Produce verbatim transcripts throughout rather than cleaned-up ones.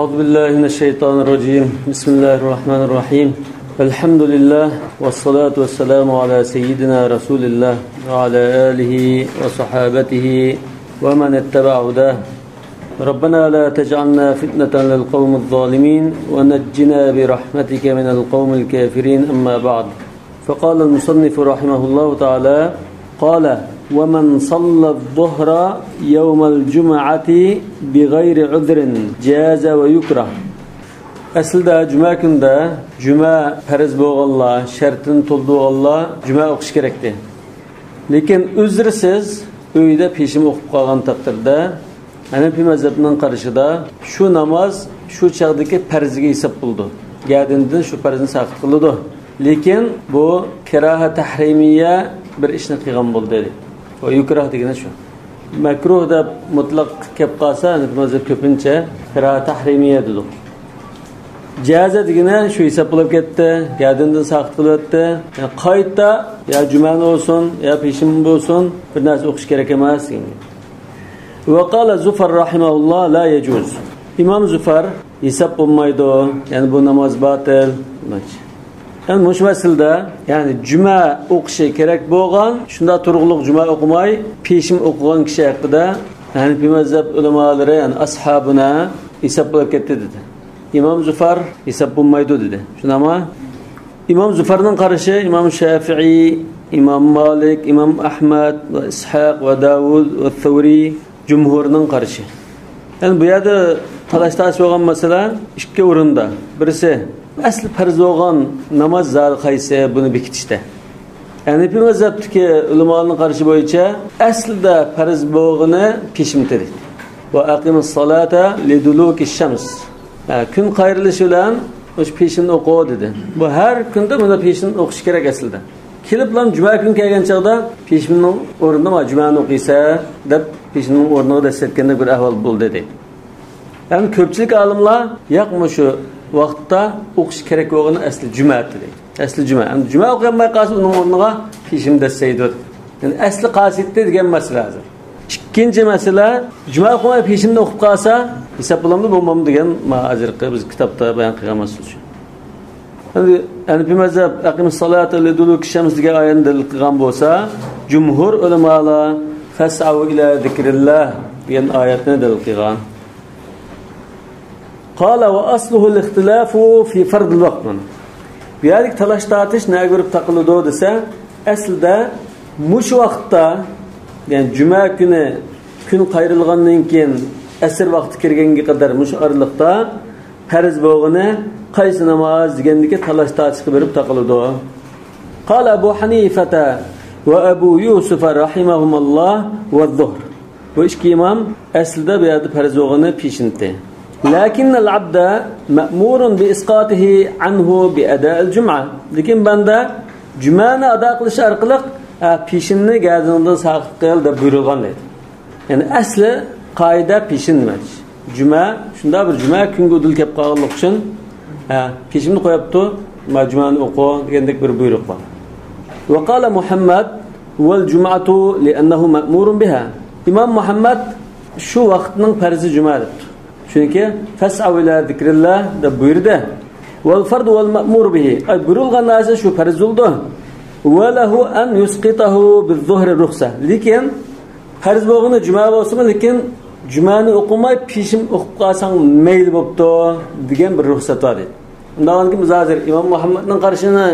أعوذ بالله من الشيطان الرجيم. بسم الله الرحمن الرحيم. الحمد لله والصلاة والسلام على سيدنا رسول الله وعلى آله وصحابته ومن اتبع هداه. ربنا لا تجعلنا فتنة للقوم الظالمين ونجنا برحمتك من القوم الكافرين. أما بعد. فقال المصنف رحمه الله تعالى، قال: ومن صلى الظهر يوم الجمعة بغير عذر جاز ويكره. ئەسلىدە جۈمە كۈنىدە جۈمە پەرز بولغانلار، شەرتىنى تولدۇرغانلار جۈمە ئوقۇشى كېرەكتى. لېكىن ئۆزرىسىز ئۆيدە پېشىن ئوقۇپ قالغان تەقدىردە، ھەنەفىي مەزھەپنىڭ قارىشىدا شۇ ناماز شۇ چاغدىكى پەرزگە ھېساب بولىدۇ. گەدىنىدىن شۇ پەرزنى ساقىت قىلىدۇ. لېكىن بۇ كىراھە تەھرىمىيە بىر ئىشنى قىلغان بولدى. ۋە يۇكراھ دېگىنى شۇ. مەكرۇھ دەپ مۇتلەق كەپ قالسا، ھەنەفىي مەزھەپ كۆپىنچە كىراھە تەھرىمىيە دېدۇق. جازە دېگىنى شۇ ھېساب بولۇپ كەتتى، گەدىنىدىن ساقىت قىلىۋەتتى. يەنى قايتا يا جۈمەنى بولسۇن، يا پېشىنبە بولسۇن، بىر نەرسە ئوقۇش كېرەك ئەمەس دېگەن گەپ. ۋە قالە زۇفەر رەھىمەھۇللاھ لا يەجۇز. ئىمام زۇفەر ھېساب بولمايدۇ، يەنى بۇ ناماز باتىل. يەنى مۇشۇ مەسىلىدە، يەنى جۈمە ئوقۇشى كېرەك بولغان، شۇنداق تۇرۇقلۇق جۈمە ئوقۇماي، پېشىن ئوقۇغان كىشى ھەققىدە ھەنەفىي مەزھەپ ئۆلىمالىرى، يەنى ئەسھابۇنا ھېساب بولۇپ كەتتى دېدى. ئىمام زۇفەر ھېساب بولمايدۇ دېدى. شۇنداقمۇ؟ ئىمام زۇفەرنىڭ قارىشى، ئىمام شافىئىي، ئىمام مالىك، ئىمام ئەھمەد ۋە ئىسھاق ۋە داۋۇد ۋە سەۋرىي، جۇمھۇرنىڭ قارىشى. يەنى بۇ يەردە تالاش-تارتىش بولغان مەسىلە ئىككى ئورۇندا. بىرسى، ئەسلى پەرز بولغان ناماز زادى قايسى، بۇنى بېكىتىشتە. ھەنەفىي مەزھەپتىكى ئۆلىمالارنىڭ قارىشى بويىچە ئەسلىدە پەرز بولغىنى پېشىمتى دەيدۇ. ۋە ئەقىمۇس سالاتا لىدۇلۇكىش شەمس. ھە، كۈن قايرىلىشى بىلەن مۇشۇ پېشىننى ئوقۇ دېدى. بۇ ھەر كۈندە بۇنى پېشىننى ئوقۇش كېرەك ئەسلىدە. كېلىپلا جۈمە كۈنى كەلگەن چاغدا پېشىننىڭ ئورنىدا مانا جۈمەنى ئوقۇيسەن دەپ پېشىننىڭ ئورنىغا دەسسەتكەندەك بىر ئەھۋال بولدى دەيدۇ. يەنى كۆپچىلىك ئالىملار ياق، مۇشۇ ۋاقىتتا ئوقۇش كېرەك بولغىنى ئەسلى جۈمە دېدى. ئەسلى جۈمە. ئەمدى جۈمە ئوقۇيالماي قالسا، ئۇنىڭ ئورنىغا پېشىن دەسسەيدۇ. يەنى ئەسلى قاسىتتى دېگەن مەسىلە ھازىر. ئىككىنچى مەسىلە، جۈمە ئوقۇماي پېشىننى ئوقۇپ قالسا، ھېساب بولامدۇ، بولمامدۇ دېگەن، ما ھازىرقى بىز كىتابتا بايان قىلغان مەسىلە شۇ. ئەمدى ھەنەفىي مەزھەپ ئەقىمىس سالاتا لىدۇلۇكىش شەمس دېگەن ئايەتنى دەلىل قىلغان بولسا، جۇمھۇر ئۆلىمالار فەسئەۋ ئىلە زىكرىللا دېگەن ئايەتنى دەلىل قىلغان. قال وأصله الاختلاف في فرض الوقت. بۇ يەردىكى تالاش-تارتىش نەگە بېرىپ تاقىلىدۇ دېسە، ئەسلىدە مۇشۇ ۋاقىتتا، يەنى جۈمە كۈنى كۈن قايرىلغاندىن كېيىن ئەسىر ۋاقتى كىرگەنگە قەدەر مۇشۇ ئارىلىقتا پەرز بولغىنى قايسى ناماز دېگەندىكى تالاش-تارتىشقا بېرىپ تاقىلىدۇ. قال أبو حنيفة وأبو يوسف رحمهما الله والظهر. بۇ ئىككى ئىمام ئەسلىدە بۇ يەردە پەرز بولغىنى پېشىنتى. لكن العبد مأمور بإسقاطه عنه بأداء الجمعة. لېكىن بەندە جۈمەنى ئادا قىلىش ئارقىلىق، ھە، پېشىننى گەدىنىڭدىن ساقىت قىل دەپ بۇيرۇلغان دەيدۇ. يەنى ئەسلى قائىدە پېشىن دېمەكچى. جۈمە، شۇنداق بىر جۈمە كۈنگە ئۇدۇل كەپ قالغانلىقى ئۈچۈن، ھە، پېشىننى قويۇپتۇ، ما جۈمەنى ئوقۇ دېگەندەك بىر بۇيرۇق بار. وقال محمد والجمعة لأنه مأمور بها. ئىمام مۇھەممەد شۇ ۋاقىتنىڭ پەرزى جۈمە دەپتۇ. چۈنكى فەسئەۋ ئىلە زىكرىللا دەپ بۇيرۇدى. والفرض والمأمور به. ئاي، بۇيرۇلغان نەرسە شۇ پەرز بولىدۇ. وله أن يسقطه بالظهر رخصة. لېكىن پەرز بولغىنى جۈمە بولسىمۇ، لېكىن جۈمەنى ئوقۇماي پېشىن ئوقۇپ قالساڭ مەيلى بوپتۇ دېگەن بىر رۇخسەت بار ئىدى. ئۇنداقتىن كېيىن بىز ھازىر ئىمام مۇھەممەدنىڭ قارىشىنى،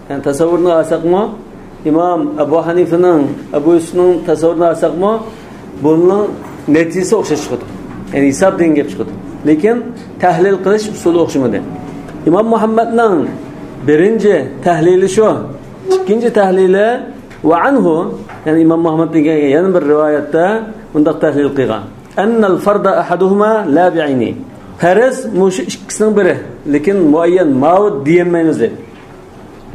يەنى تەسەۋۋۇرىنى ئالساقمۇ، ئىمام ئەبۇ ھەنىفىنىڭ، ئەبۇ يۈسۈفنىڭ تەسەۋۋۇرىنى ئالساقمۇ، بۇنىڭ نەتىجىسى ئوخشاش چىقىدۇ. يەنى ھېساب دېگەن گەپ چىقىدۇ. لېكىن تەھلىل قىلىش ئۇسۇلى ئوخشىمىدى. ئىمام مۇھەممەدنىڭ بىرىنچى تەھلىلى شۇ. ئىككىنچى تەھلىلى ۋە ئەنھۇ، يەنى ئىمام مۇھەممەدتىن كەلگەن يەنە بىر رىۋايەتتە مۇنداق تەھلىل قىلغان. أن الفرض أحدهما لا بعينه. پەرز مۇشۇ ئىككىسىنىڭ بىرى، لېكىن مۇئەييەن ماۋۇ دېيەلمەيمىز دەيدۇ.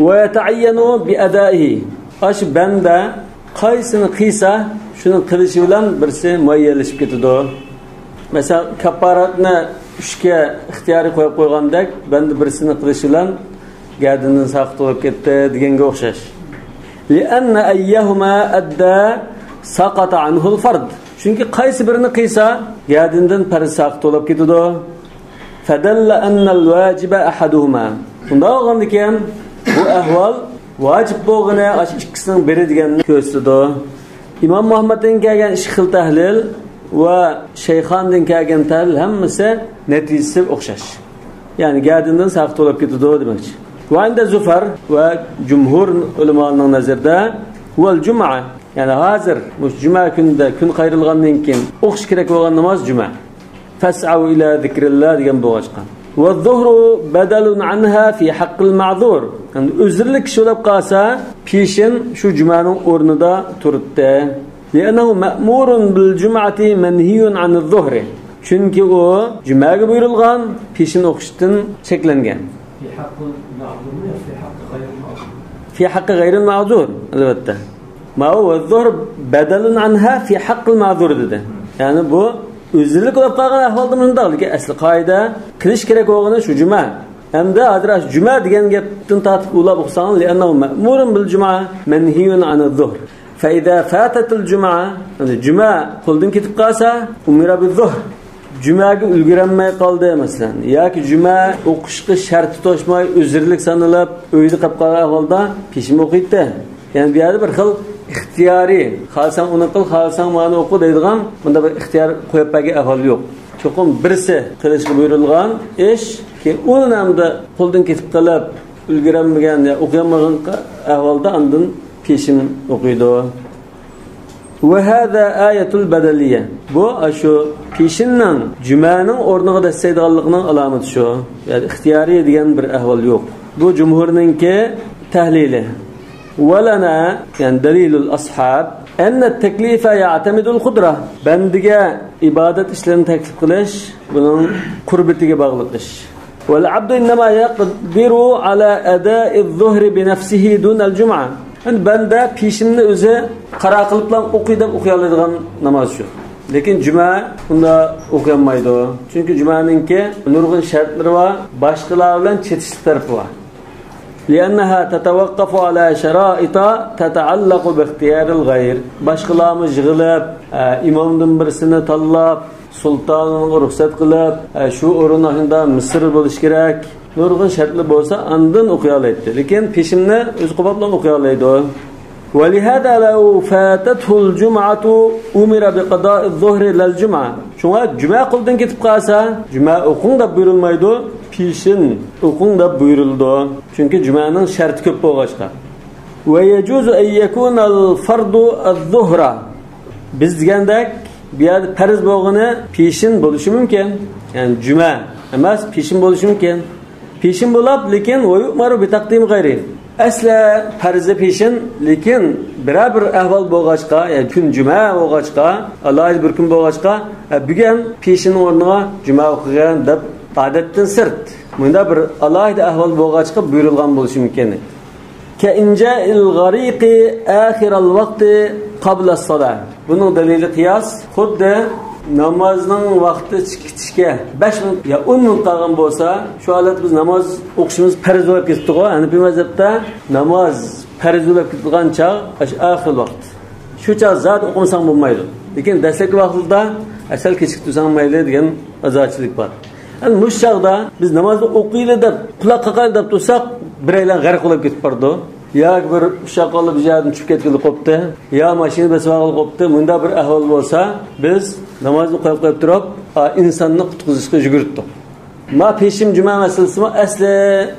ويتعين بأدائه. ئاشۇ بەندە قايسىنى قىلسا، شۇنىڭ قىلىشى بىلەن بىرسى مۇئەييەنلىشىپ كېتىدۇ. مەسىلەن، كاپپاراتنى ئۈچكە ئىختىيارىي قويۇپ قويغاندەك، بەندە بىرسىنى قىلىشى بىلەن گەدىنىدىن ساقىت بولۇپ كەتتى دېگەنگە ئوخشاش. لأن أيهما أدى سقط عنه الفرض. چۈنكى قايسى بىرىنى قىلسا، گەدىنىدىن پەرز ساقىت بولۇپ كېتىدۇ. فدل أن الواجب أحدهما. شۇنداق بولغاندىكىن، بۇ ئەھۋال ۋاجىپ بولغىنى ئاشۇ ئىككىسىنىڭ بىرى دېگەننى كۆرسىتىدۇ. ئىمام مۇھەممەدتىن كەلگەن ئىككى خىل تەھلىل ۋە شەيخاندىن كەلگەن تەھلىل ھەممىسى نەتىجىسى ئوخشاش. يەنى گەدىنىدىن ساقىت بولۇپ كېتىدۇ دېمەكچى. وعند زفر ۋە جۇمھۇر ئۆلىمالارنىڭ نەزىرىدە، هو الجمعة، يەنى ھازىر مۇشۇ جۈمە كۈنىدە كۈن قايرىلغاندىن كېيىن ئوقۇش كېرەك بولغان ناماز جۈمە. فاسعوا إلى ذكر الله دېگەن بولغاچقا. والظهر بدل عنها في حق المعذور. يەنى ئۆزرىلىك كىشى بولۇپ قالسا، پېشىن شۇ جۈمەنىڭ ئورنىدا تۇرۇپتۇ. لأنه مأمور بالجمعة منهي عن الظهر. چۈنكى ئۇ جۈمەگە بۇيرۇلغان، پېشىن ئوقۇشتىن چەكلەنگەن. في حق المعذور يا في حق غير المعذور؟ في حق غير المعذور، ئەلۋەتتە. ماۋۇ والظهر بدل عنها في حق المعذور دېدى. يەنى بۇ ئۆزرىلىك بولۇپ قالغان ئەھۋالدا مۇنداق، لېكىن ئەسلى قائىدە قىلىش كېرەك بولغىنى شۇ جۈمە. ھەمدە ھازىر ئاشۇ جۈمە دېگەن گەپتىن تارتىپ ئۇلاپ ئوقۇساڭ، لأنه مأمور بالجمعة منهي عن الظهر. فإذا فاتت الجمعة، يەنى جۈمە قولدىن كېتىپ قالسا، أمر بالظهر. جۈمەگە ئۈلگۈرەلمەي قالدى، مەسىلەن، ياكى جۈمە ئوقۇشقا شەرتى توشماي، ئۆزرىلىك سانىلىپ، ئۆيدە قېلىپ قالغان ئەھۋالدا پېشىن ئوقۇيتتى. يەنى بۇ يەردە بىر خىل ئىختىيارىي، خالىساڭ ئۇنى قىل، خالىساڭ مانى ئوقۇ دەيدىغان بۇنداق بىر ئىختىيار قويۇپ بەرگەن ئەھۋال يوق. چوقۇم بىرسى قىلىشقا بۇيرۇلغان ئىش، كېيىن ئۇنى ئەمدى قولدىن كېتىپ قېلىپ، ئۈلگۈرەلمىگەن يا ئوقۇيالمىغان ئەھۋالدا ئاندىن پېشىن ئوقۇيدۇ. وهذا آية البدلية. بۇ ئاشۇ پېشىننىڭ جۈمەنىڭ ئورنىغا دەسسەيدىغانلىقىنىڭ ئالامىتى شۇ. يەنى ئىختىيارىي دېگەن بىر ئەھۋال يوق. بۇ جۇمھۇرنىڭكى تەھلىلى. ولنا، يەنى دليل الأصحاب، أن التكليف يعتمد القدرة. بەندىگە ئىبادەت ئىشلىرىنى تەكلىپ قىلىش بۇنىڭ قۇربىتىگە باغلىق ئىش. والعبد إنما يقدر على أداء الظهر بنفسه دون الجمعة. يەنى بەندە پېشىننى ئۆزى قارار قىلىپلا ئوقۇي دەپ ئوقۇيالايدىغان ناماز شۇ. لېكىن جۈمە ئۇنداق ئوقۇيالمايدۇ. چۈنكى جۈمەنىڭكى نۇرغۇن شەرتلىرى بار، باشقىلار بىلەن چېتىشلىق تەرىپى بار. لأنها تتوقف على شرائط تتعلق باختيار الغير. باشقىلارمۇ يىغىلىپ، ئە، ئىمامدىن بىرسىنى تاللاپ، سۇلتانغا رۇخسەت قىلىپ، ئە، شۇ ئورۇن ئاشۇنداق مىسىر بولۇشى كېرەك. نۇرغۇن شەرتلەر بولسا، ئاندىن ئوقۇيالايتتى. لېكىن پېشىننى ئۆزى قوپاپلا ئوقۇيالايدۇ. ولهذا لو فاتته الجمعة أمر بقضاء الظهر لا الجمعة. شۇڭا جۈمە قولدىن كېتىپ قالسا، جۈمە ئوقۇڭ دەپ بۇيرۇلمايدۇ، پېشىن ئوقۇڭ دەپ بۇيرۇلىدۇ. چۈنكى جۈمەنىڭ شەرتى كۆپ بولغاچقا. ويجوز أن يكون الفرض الظهر. بىز دېگەندەك، بۇ يەردە پەرز بولغىنى پېشىن بولۇشى مۇمكىن. يەنى جۈمە ئەمەس، پېشىن بولۇشى مۇمكىن. پېشىن بولاپ، لېكىن ويؤمر بتقديم غيره. ئەسلى پەرزى پېشىن، لېكىن بىرەر بىر ئەھۋال بولغاچقا، يەنى كۈن جۈمە بولغاچقا، ئالاھىدە بىر كۈن بولغاچقا، ئە، بۈگۈن پېشىننىڭ ئورنىغا جۈمە ئوقۇغىن دەپ ئادەتتىن سىرت، مۇنداق بىر ئالاھىدە ئەھۋال بولغاچقا بۇيرۇلغان بولۇشى مۇمكىن. كإنزال الغريق آخر الوقت قبل الصلاة. بۇنىڭ دەلىلى قىياس، خۇددى نامازنىڭ ۋاقتى چىقىپ كېتىشكە بەش مىنۇت يا ئون مىنۇت قالغان بولسا، شۇ ھالەتتە بىز ناماز ئوقۇشىمىز پەرز بولۇپ كېتىپتىغۇ. ھەنىپىي مەزھەپتە ناماز پەرز بولۇپ كېتىدىغان چاغ ئاشۇ ئاخىرقى ۋاقىت. شۇ چاغ زادى ئوقۇمىساڭ بولمايدۇ. لېكىن دەسلەپكى ۋاقتىدا سەل كېچىكتۈرسەڭ مەيلى دېگەن ئازادىچىلىك بار. ئەمدى مۇشۇ چاغدا بىز نامازنى ئوقۇيلى دەپ، قۇلاق قاقايلى دەپ تۇرساق، بىرەيلەن غەرق بولۇپ كېتىپ بارىدۇ. ياكى بىر ئۇششاق قالىپ بىر يەردىن چۈشۈپ كەتكىلى قوپتى، يا ماشىنا بېسىۋالغىلى قوپتى. مۇنداق بىر ئەھۋال بولسا، بىز نامازنى قويۇپ، قويۇپ تۇرۇپ، ئا، ئىنساننى قۇتقۇزۇشقا يۈگۈرتتۇق. ما پېشىن جۈمە مەسىلىسىمۇ ئەسلى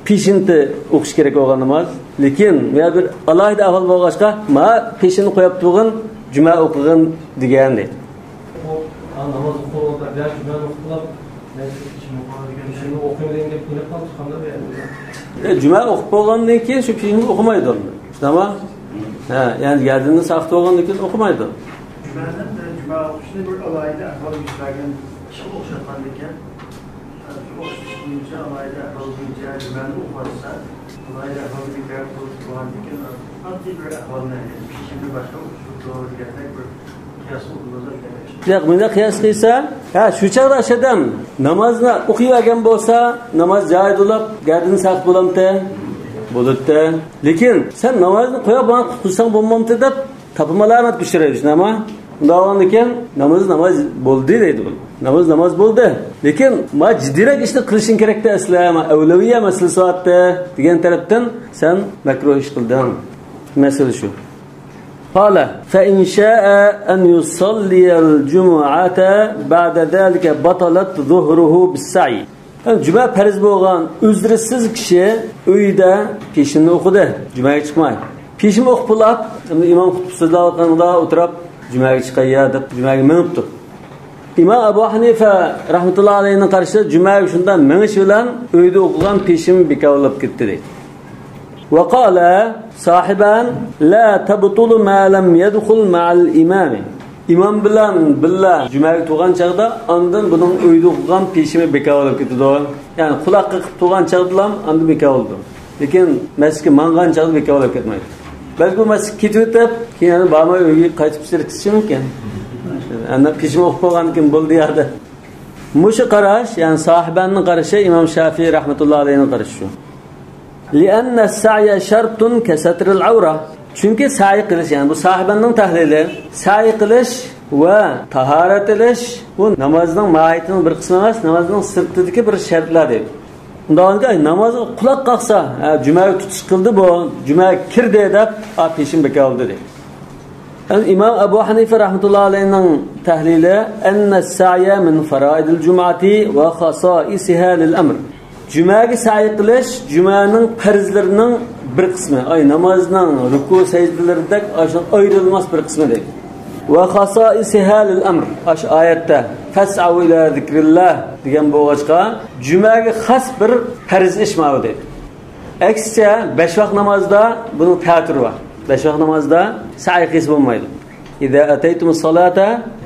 پېشىنتى ئوقۇش كېرەك بولغان ناماز. لېكىن يا بىر ئالاھىدە ئەھۋال بولغاچقا، ما پېشىننى قويۇپ تۇرغىن، جۈمە ئوقۇغىن دېگەن دەيدۇ. ئۇ، ئا، ناماز ئوقۇپ بولغاندا بىر جۈمە ئوقۇپ بولۇپ، مەن شۇ پېشىننى ئوقۇيمەن دېگەن گەپ ئويلاپ قالدى، چىقامدا بۇ يەردە. ئە، جۈمە ئوقۇپ بولغاندىن كېيىن شۇ پېشىننى ئوقۇمايدۇ ئەمدى. شۇنداقمۇ؟ ھە، يەنى گەدىنى ساقىت بولغاندىن كېيىن ئوقۇمايدۇ. جۈمەدىن، ئە، جۈمە ئوقۇشنى بىر ئالاھىدە ئەھۋال يۈز بەرگەن ئىشقا ئوخشاتقاندىكىن، ئە، شۇ ئوخشىتىش بويىچە ئالاھىدە ئەھۋال بويىچە جۈمەنى ئوقۇۋاتسا، ئالاھىدە ئەھۋالنى بىكار قىلىپ قويغاندىكىن، ئاددىي بىر ئەھۋالنى، يەنى پېشىننى باشقا ئوخشىتىپ دېگەندەك بىر قىياس ئوبرازدا ئىكەن. ياق، بۇنداق قىياس قىلسا، ھە، شۇ چاغدا ئاشۇ ئادەم نامازنى ئوقۇيۋەرگەن بولسا، ناماز جايىدا بولۇپ، گەدىنى ساقىت بولامتى؟ بولاتتى. لېكىن سەن نامازنى قويۇپ، ماڭا قۇتقۇزساڭ بولمامتى دەپ، تاپا مالامەتكە ئۇچرايدۇ، شۇنداقمۇ؟ ئۇنداق بولغاندىكىن ناماز ناماز بولدى دەيدۇ بۇ. ناماز ناماز بولدى. لېكىن ما جىددىيرەك ئىشنى قىلىشىڭ كېرەكتى ئەسلى، ما ئەۋلەۋىيە مەسىلىسى بارتى دېگەن تەرەپتىن سەن مەكرۇھ ئىش قىلدىڭ. مەسىلە شۇ. قال فإن شاء أن يصلي الجمعة بعد ذلك بطلت ظهره بالسعي. يەنى جۈمە پەرز بولغان ئۆزرىسىز كىشى ئۆيىدە پېشىننى ئوقۇدى، جۈمەگە چىقماي. پېشىن ئوقۇپ بولاپ، ئەمدى ئىمام خۇتبە سۆزلەۋاتقاندا ئولتۇراپ جۈمەگە چىقاي يا دەپ جۈمەگە مېڭىپتۇ. ئىمام ئەبۇ ھەنىفە رەھمەتۇللا ئەلەيھنىڭ قارىشىدا جۈمەگە شۇنداق مېڭىش بىلەن ئۆيدە ئوقۇغان پېشىن بىكار بولۇپ كەتتى دەيدۇ. وقال صاحبان لا تبطل ما لم يدخل مع الإمام. ئىمام بىلەن بىللە جۈمەگە تۇرغان چاغدا ئاندىن بۇنىڭ ئۆيدە ئوقۇغان پېشىنى بىكار بولۇپ كېتىدۇ. يەنى قۇلاق قېقىپ تۇرغان چاغدىلا ئاندىن بىكار بولىدۇ. لېكىن مەسچىتكە ماڭغان چاغدا بىكار بولۇپ كەتمەيدۇ. بەلكى بۇ مەسچىتكە كېتىۋېتىپ، كېيىن يەنە بارماي ئۆيگە قايتىپ سېلىكىشى مۇمكىن. ئاندىن پېشىن ئوقۇپ بولغاندىن كېيىن بولدى يا دەپ. مۇشۇ قاراش، يەنى ساھىبەننىڭ قارىشى، ئىمام شافىئىي رەھمەتۇللا ئەلەيھنىڭ قارىشى شۇ. لأن السعي شرط كستر العورة. چۈنكى سەي قىلىش، يەنى بۇ ساھىبەننىڭ تەھلىلى، سەي قىلىش ۋە تاھارەت ئېلىش، بۇ نامازنىڭ ماھىيىتىنىڭ بىر قىسمى ئەمەس، نامازنىڭ سىرتىدىكى بىر شەرتلەر دەيدۇ. ئۇنداق نامازغا قۇلاق قاقسا، ھە، جۈمەگە تۇتۇش قىلدى بۇ، جۈمەگە كىردى دەپ، ئا، پېشىن بىكار بولدى دەيدۇ. ئەمدى ئىمام ئەبۇ ھەنىفە رەھمەتۇللا ئەلەيھنىڭ تەھلىلى، أن السعي من فرائض الجمعة وخصائصها للأمر. جۈمەگە سەي قىلىش جۈمەنىڭ پەرزلىرىنىڭ بىر قىسمى، ئاي، نامازنىڭ رۇكۇ سەجدىلىرىدەك ئاشۇنىڭ ئايرىلماس بىر قىسمى دەيدۇ. وخصائصها للأمر، ئاشۇ ئايەتتە فاسعوا إلى ذكر الله دېگەن بولغاچقا، جۈمەگە خاس بىر پەرز ئىش ماۋۇ دەيدۇ. ئەكسىچە، بەش ۋاق نامازدا بۇنىڭ تەتۈرى بار. بەش ۋاق نامازدا سەي قىلسا بولمايدۇ. إذا أتيتم الصلاة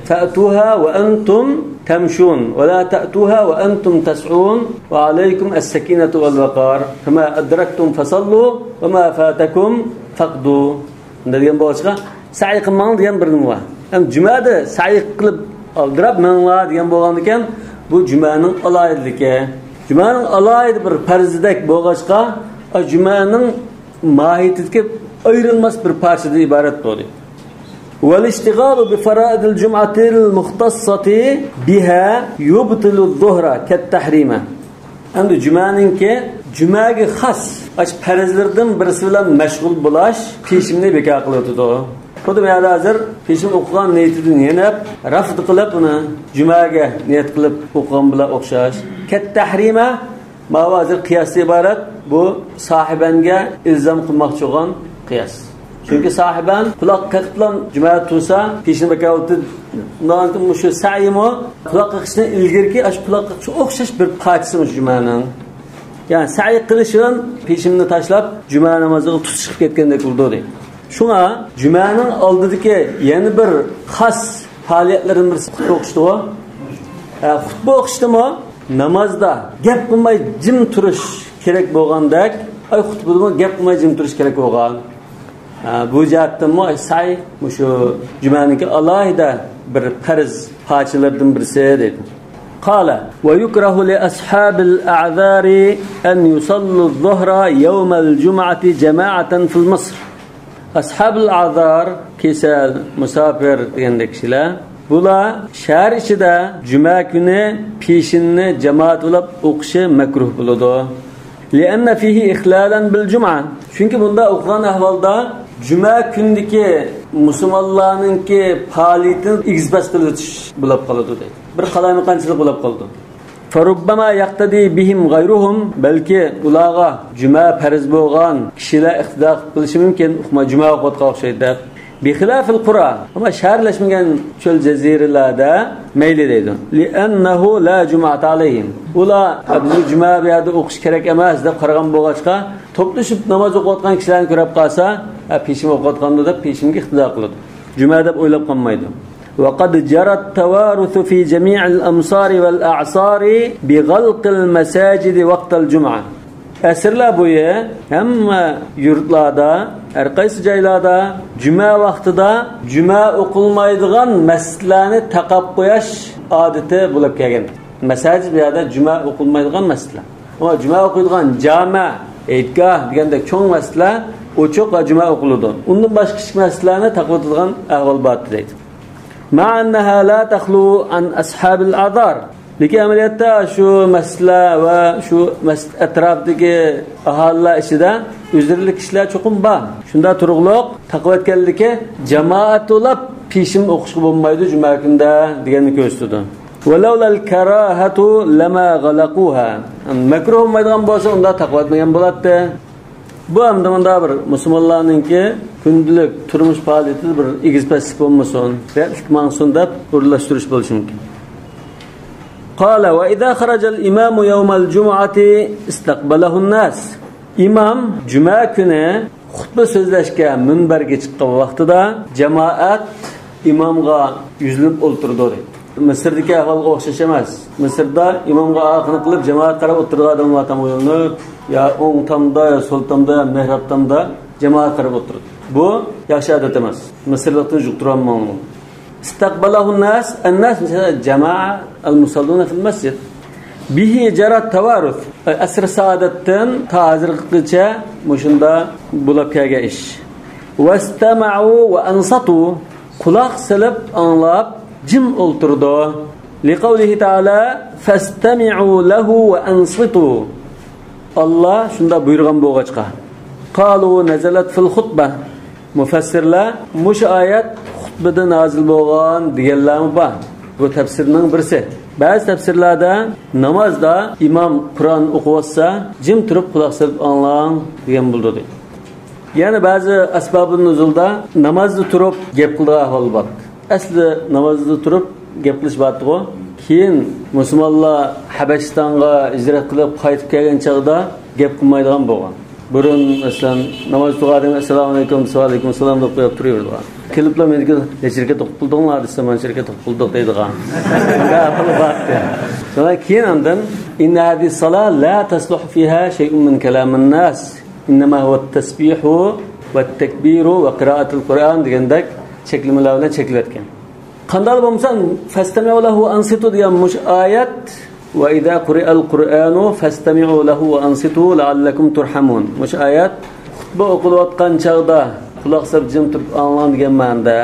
فأتوها وأنتم تمشون ولا تأتوها وأنتم تسعون وعليكم السكينة والوقار فما أدركتم فصلوا وما فاتكم فاقضوا. شۇنداق دېگەن بولغاچقا، سەي قىلماڭ دېگەن بىر نېمە بار. ھەم جۈمەدە سەي قىلىپ ئالدىراپ مېڭىڭلار دېگەن بولغاندىكىن، بۇ جۈمەنىڭ ئالاھىدىلىكى. جۈمەنىڭ ئالاھىدە بىر پەرزىدەك بولغاچقا، جۈمەنىڭ ماھىيىتىدىكى ئايرىلماس بىر پارچىدىن ئىبارەت بولدى. والاشتغال بفرائض الجمعة المختصة بها يبطل الظهر كالتحريمة. ئەمدى جۈمەنىڭكى جۈمەگە خاس ئاشۇ پەرزلىرىدىن بىرسى بىلەن مەشغۇل بولاش پېشىننى بىكار قىلىۋېتىدۇ. خۇددى بۇ يەردە ھازىر پېشىن ئوقۇغان نىيىتىدىن يېنىپ، رەفد قىلىپ ئۇنى جۈمەگە نىيەت قىلىپ ئوقۇغان بىلەن ئوخشاش. كالتحريمة، ماۋۇ ھازىر قىياستىن ئىبارەت، بۇ ساھىبەنگە ئىلزام قىلماقچى بولغان قىياس. چۈنكى ساھىبەن قۇلاق قېقىپلا جۈمەدە تۇرسا، پېشىن بىكار بولدى. مۇشۇ سەيمۇ قۇلاق قېقىشتىن ئىلگىرىكى، ئاشۇ قۇلاق قېقىشقا ئوخشاش بىر پارچىسى مۇشۇ جۈمەنىڭ. يەنى سەي قىلىش بىلەن پېشىننى تاشلاپ، جۈمە نامازىغا تۇتۇش قىلىپ كەتكەندەك بولىدۇ، دەيدۇ. شۇڭا جۈمەنىڭ ئالدىدىكى يەنە بىر خاس پائالىيەتلىرىدىن بىرسى خۇتبە ئوقۇشتىغۇ. ھە، خۇتبە ئوقۇشتىمۇ نامازدا گەپ قىلماي جىم تۇرۇش كېرەك بولغاندەك، ئاي، خۇتبىدىمۇ گەپ قىلماي جىم تۇرۇش كېرەك بولغان. ھە، بۇ جەھەتتىنمۇ سەي مۇشۇ جۈمەنىڭكى ئالاھىدە بىر پەرز پارچىلىرىدىن بىرسى، دەيدۇ. قال ويكره لأصحاب الأعذار أن يصلوا الظهر يوم الجمعة جماعة في المصر. ئەسھابۇل ئەزار، كېسەل، مۇساپىر دېگەندەك كىشىلەر، بۇلار شەھەر ئىچىدە جۈمە كۈنى پېشىننى جامائەت بولاپ ئوقۇشى مەكرۇھ بولىدۇ. لأن فيه إخلالا بالجمعة. چۈنكى بۇنداق ئوقۇغان ئەھۋالدا جۈمە كۈنىدىكى مۇسۇلمانلارنىڭكى پائالىيىتىنى ئېگىز-پەس قىلىۋېتىش بولاپ قالىدۇ، دەيدۇ. بىر قالايمىقانچىلىق بولاپ قالىدۇ. فربما يقتدي بهم غيرهم، بەلكى ئۇلارغا جۈمە پەرز بولغان كىشىلەر ئىقتىدا قىلىپ قېلىشى مۇمكىن، ئۇقما جۈمە ئوقۇۋاتقان ئوخشايدۇ دەپ. بخلاف القرى، ئەمما شەھەرلەشمىگەن چۆل جەزىرىلەردە مەيلى، دەيدۇ. لأنه لا جمعة عليهم. ئۇلار، «ئە، بىزگە جۈمە بۇ يەردە ئوقۇش كېرەك ئەمەس» دەپ قارىغان بولغاچقا، توپلىشىپ ناماز ئوقۇۋاتقان كىشىلەرنى كۆرۈپ قالسا، «ئە، پېشىن ئوقۇۋاتقاندۇ» دەپ پېشىنگە ئىقتىدا قىلىدۇ. جۈمە دەپ ئويلاپ قالمايدۇ. وقد جرى التوارث في جميع الأمصار والأعصار بغلق المساجد وقت الجمعة. ئەسىرلەر بويى ھەممە يۇرتلاردا، ھەر قايسى جايلاردا جۈمە ۋاقتىدا جۈمە ئوقۇلمايدىغان مەسچىتلەرنى تاقاپ قويۇش ئادىتى بولۇپ كەلگەن. مەساجىد بۇ يەردە جۈمە ئوقۇلمايدىغان مەسچىتلەر. ئەمما جۈمە ئوقۇيدىغان جامە، ھېيتگاھ دېگەندەك چوڭ مەسچىتلەر ئوچۇق ۋە جۈمە ئوقۇلىدۇ. ئۇندىن باشقا كىچىك مەسچىتلەرنى تاقىۋېتىدىغان ئەھۋال بار، دەيدۇ. مع أنها لا تخلو عن أصحاب الأعذار. لېكىن ئەمەلىيەتتە شۇ مەسچىتلەر ۋە شۇ مەسچىت ئەتراپىدىكى ئاھالىلەر ئىچىدە ئۆزرىلىك كىشىلەر چوقۇم بار. شۇنداق تۇرۇقلۇق تاقىۋەتكەنلىكى، جامائەت تولاپ پېشىم ئوقۇشقا بولمايدۇ جۈمە كۈندە دېگەننى كۆرسىتىدۇ. ولولا الكراهة لما غلقوها. مەكرۇھ بولمايدىغان بولسا، ئۇنداق تاقىۋەتمىگەن بولاتتى. بۇ ئەمدى مۇنداق بىر مۇسۇلمانلارنىڭكى كۈندىلىك تۇرمۇش پائالىيىتىدە بىر ئېگىز-پەسلىك بولمىسۇن، رەتلىك ماڭسۇن دەپ ئورۇنلاشتۇرۇش بولۇشى مۇمكىن. قال: وإذا خرج الإمام يوم الجمعة استقبله الناس. ئىمام جۈمە كۈنى خۇتبە سۆزلەشكە مۇنبەرگە چىققان ۋاقتىدا جامائەت ئىمامغا يۈزلىنىپ ئولتۇرىدۇ، دەيدۇ. مىسىردىكى ئەھۋالغا ئوخشاش ئەمەس. مىسىردا ئىمامغا ئارقىنى قىلىپ، جامائەت قاراپ ئولتۇرىدىغان ئادەملەر تام ئويلىنىپ، يا ئوڭ تامدا، يا سول تامدا، يا مېھراب تامدا جامائەت قاراپ ئولتۇرىدۇ. بۇ ياخشى ئادەت ئەمەس. مىسىرلىقتىن يۇقتۇرۇۋالماڭ. استقبله الناس، الناس، مەسىلەن، جامائە، المصلون في المسجد. به جرى التوارث. ئەسر سائادەتتىن تا ھازىرغىچە مۇشۇندا بولۇپ كەلگەن ئىش. واستمعوا وأنصتوا. قۇلاق سېلىپ ئاڭلاپ، جىم ئولتۇرىدۇ. لقوله تعالى: فاستمعوا له وأنصتوا. ئاللا شۇنداق بۇيرۇغان بولغاچقا. قالوا نزلت في الخطبة. مۇفەسسىرلەر مۇشۇ ئايەت خۇتبىدە نازىل بولغان دېگەنلەرمۇ بار. بۇ تەپسىرنىڭ بىرسى. بەزى تەپسىرلەردە نامازدا ئىمام قۇرئان ئوقۇۋاتسا، جىم تۇرۇپ قۇلاق سېلىپ ئاڭلاڭ دېگەن بولىدۇ. يەنە بەزى ئەسبابۇن نۇزۇلدا نامازدا تۇرۇپ گەپ قىلىدىغان ئەھۋال بار. ئەسلى نامازدا تۇرۇپ گەپ قىلىش بارتىغۇ. كېيىن مۇسۇلمانلار ھەبەشىستانغا ھىجرەت قىلىپ قايتىپ كەلگەن چاغدا گەپ قىلمايدىغان بولغان. بۇرۇن، مەسىلەن، ناماز تۇرغان ئادەم «ئەسسالامۇئەلەيكۇم، ۋەئەلەيكۇمسالام» دەپ قويۇپ تۇرۇۋېرىدىغان. كېلىپلا مېنىڭكى «نەچچە رەكەت ئوقۇپ بولدۇڭلار؟» دېسە، «مانچە رەكەت ئوقۇپ بولدۇق» دەيدىغان. شۇنىڭ كېيىن ئاندىن: إن هذه الصلاة لا يصلح فيها شيء من كلام الناس. إنما هو التسبيح والتكبير وقراءة القرآن دېگەندەك چەكلىمىلەر بىلەن چەكلىۋەتكەن. قانداق بولمىسا، فاستمعوا له وأنصتوا دېگەن مۇشۇ ئايەت، وإذا قرئ القرآن فاستمعوا له وأنصتوا لعلكم ترحمون. مۇشۇ ئايەت خۇتبە ئوقۇلۇۋاتقان چاغدا قۇلاق سېلىپ جىم تۇرۇپ ئاڭلاڭ دېگەن مەنىدە.